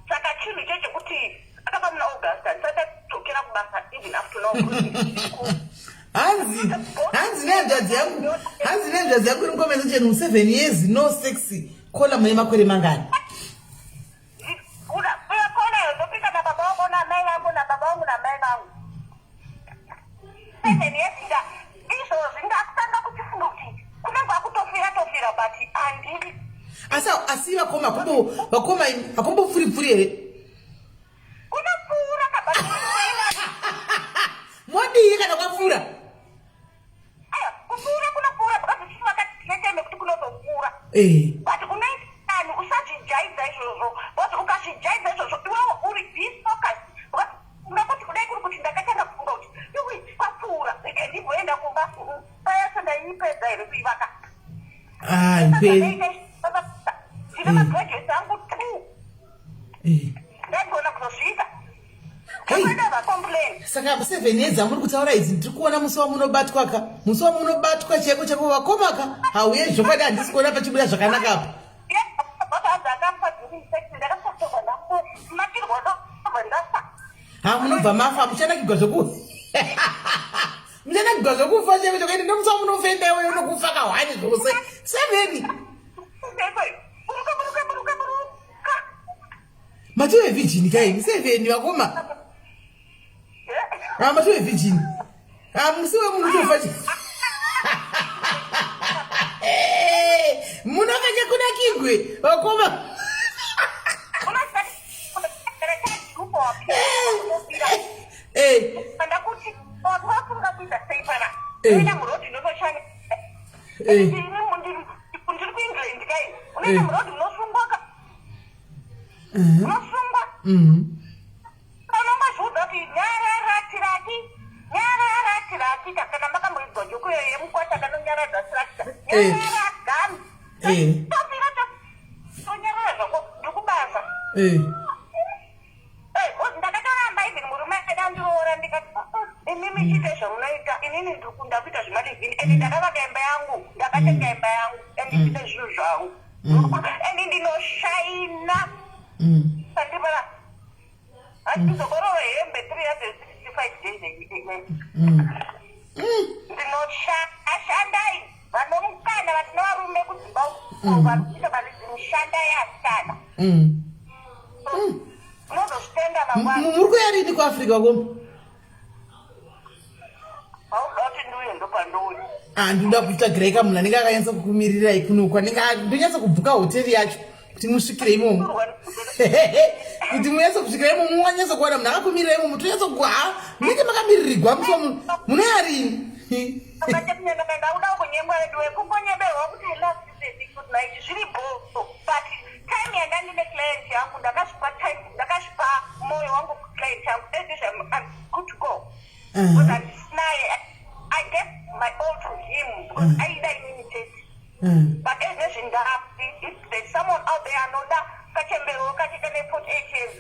saka chinhu chechekuti akaba muna August, handisati adzokera kubasa even up to now. Hanzi nehanzvadzi yangu iri mucomment section, 7 years no sex, kola mune makore mangani? Konayo ndopika nababa vangu namai vangu, nababa vangu namai vangu, 7 years. Nda izvozvi ndakutanga kuchifunga kuti kunenge akutofira tofira, but handiri. Asi vakoma akombo, vakoma akombopfuripfuri here? Kunopfuura kabva. Modii kana kwapfuura? Aya, kupfuura kunopfuura, because isusu vakati tine time yekuti kunotopfuura. But unoitani? Usazvijaidza izvozvo, because ukazvijaidza izvozvo, iwewo uri defocus, because ungakuti kudai kuri kuti ndakatanga kufunga kuti, "Iwe, kwapfuura, rege ndimboenda kumba," payacho ndaiipedza here kuivaka? Haiperi. Ndine magraduates angu two. Ndaigona kuzosvika. Hey. Kwenda vacomplain. Saka 7 years amuri kutaura idzi, ndiri kuona musi wamunobatwa ka, musi wamunobatwa chaiko chaiko, vakomaka, hauye zvokwadi handisi kuona pachibuda zvakanaka apa. Vakanzi akafa during sex, ndakasatobva ndakumatirwa, ndobva ndafa. Ha, munobva mafa, muchanakigwa zvoku muchanakigwa zvokufa chaiko chaiko. Ende ndomusi wamunofenda iweyo, unokufa kahwani zvose seven. Buruka, buruka, buruka, buruka. Matiwe virgin kaini seven, vakoma? Ha, matiwe virgin, ha, musi wemunotofa munofa chekunakigwe, vakoma. Ndakuti wafunga kuita sei pana unoenda murodhi, unotoshanya. Ndiri kuEngland kai, unoenda murodhi, unosungwa ka, unosungwa. Unongozviudza kuti, "Nyarara tiraki, nyarara tirakita." Kana makamboidzwa joko iyo yemukwasha kanonyaradza tirakita, "Nyarara gami." Tofira, tonyarara zvako, ndikubasa. Ndakatoramba. Even murume aida ndiroora, ndikati, "Imimi chiite zvamunoita, inini ndakuita zvemalive-in." And ndakavaka imba yangu, ndakatenga imba yangu, and ndine zvinhu zvangu, and ndinoshaina pandipana, handizokororo hembe 365 days. Ndinoshandai, vanomukana vatina varume kudzimba uko vari kuita malive-in, shandai asikana. Unozozvitenda mangwana. Muri kuya rini kuAfrica koma? Hauda kuti ndiuye, ndopandouya. Ah, ndinoda kutsvagirai kamunhu anenge akanyatsa kukumirirai kunoku, anenge ndonyatsa kubhuka hoteri yacho kuti musvikire imomo, kuti munyatsa kusvikira imomo, munganyatsa kuwana munhu akakumirira imomo, tonyatsa kuha munenge makamiririrwa musi munoya rini? Ndauda kunyengwa vedu, wekungonyeberwa kuti, "I love you baby, good night," zviri bo. But time yandandine client yangu, ndakazvipa time, ndakazvipa mwoyo wangu kuclient yangu. Ezizvi I'm good to go, because handisinaye. I gave my all to him because aida inini chete. But ezvezvi ndapi, if there's someone out there anoda kachemberewo kachite ne 48 years,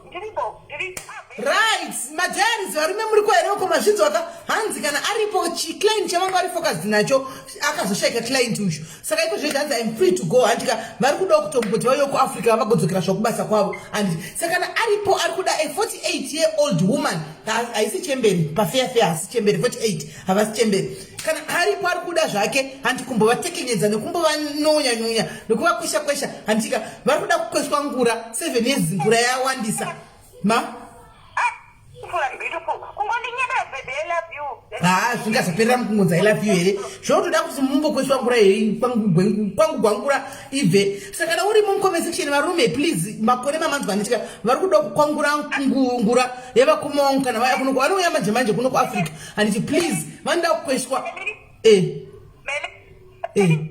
ndiripo, ndiri. Right, madiaries. Guys, varume muri kwahere uko? Mazvinzwa ka? Hanzi kana aripo, chiclient chavanga vari focused nacho, akazoshaika client uyu. Saka iko zvezvi hanzi, "I'm free to go." Handika vari kudawo kutomboti vauye kuAfrica, vagodzokera zvakubasa kwavo, handiti? Saka kana aripo ari kuda a 48 year old woman, haisi chemberi, pafair fair hasi chemberi, 48 havasi chemberi. Kana aripo ari kuda zvake, handi, kumbovatekenyedza nekumbovanonyanyonya nekuvakwesha kwesha, handika? Vari kuda kukweshwa ngura 7 years, ngura yawandisa ma. Beautiful, kungondinyebera, "Baby, I love you." Ha, zvingazoperera mukungonza "I love you" here? Zvotoda kuti mumbokweshwa ngura here, kwangu gwangura ibve. Saka kana uri mucomment section, varume, please, makore mamanzwa anditika, vari kuda kukwangura ngura yevakoma vangu kana vaya kuno, vanouya manje manje kuno kuAfrica, handiti? Please, vanoda kukweshwa e. 49.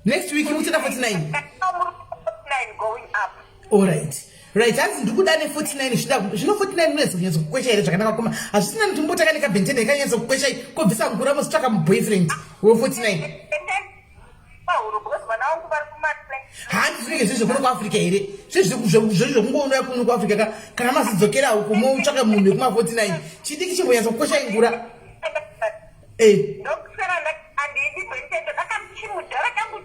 Next week muchita 49. 49 going up. Alright, right. Hanzi ndikuda ne49. Zvino 49 unonetsa kunyatsa kukwesha here zvakanaka koma? Hazvisina kuti mbotaka nekabhentene kanyatsa kukweshai, kobvisa ngura, mozitsvaka muboyfriend we49. Pahuro, because vana vangu vari kuma. Handi zvinenge zvezvekuno kuAfrica here? Zvezvekungoona kuno kuAfrica ka, kana mazidzokera uko motsvaka munhu wekuma49, chidiki chimbonyatsa kukweshai ngura e. Ndokusera handidi bhentende, ndakachimudhara kangu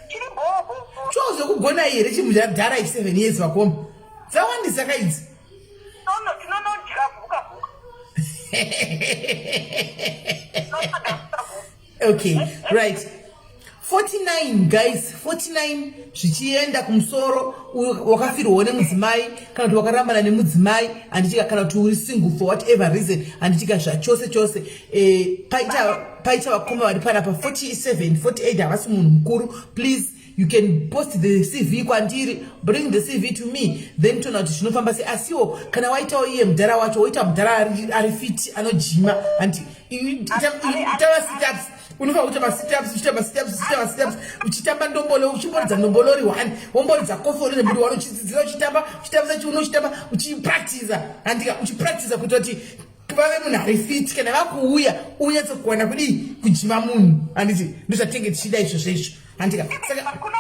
chiri bhobho. Chozvekugonai here chimudhara ichi? 7 years, vakoma, dzawandisa kaidzi. Nono tinonodya vhuka vhuka. Tinonodya vhuka vhuka. Okay, right, 49 guys, 49 zvichienda kumusoro. Wakafirwawo nemudzimai kana kuti wakarambana nemudzimai, handitika? Kana kuti uri single for whatever reason, handitika? Zvachose chose. Paita vakoma vari panapa 47, 48, havasi munhu mukuru. Please, you can post the CV kwandiri, bring the CV to me, then toona kuti zvinofamba sei. Asiwo kana waitawo iye mudhara wacho, woita mudhara ari fit, anojima, handi? Ita masitups, unofanira kuita masitups, uchiita masitups, uchiita masitups, uchitamba ndombolo, uchimboridza ndombolori one, womboridza kofori nembiri one, uchidzidzira, uchitamba, uchitambisa chiuno, uchitamba, uchipractiza, handika? Uchipractiza kuita kuti vave munhu ari fit. Kana vakuuya, unyatsokuwana kudii, kujima munhu, handiti? Ndozvatinenge tichida izvozvo izvo, handika? Saka Kuno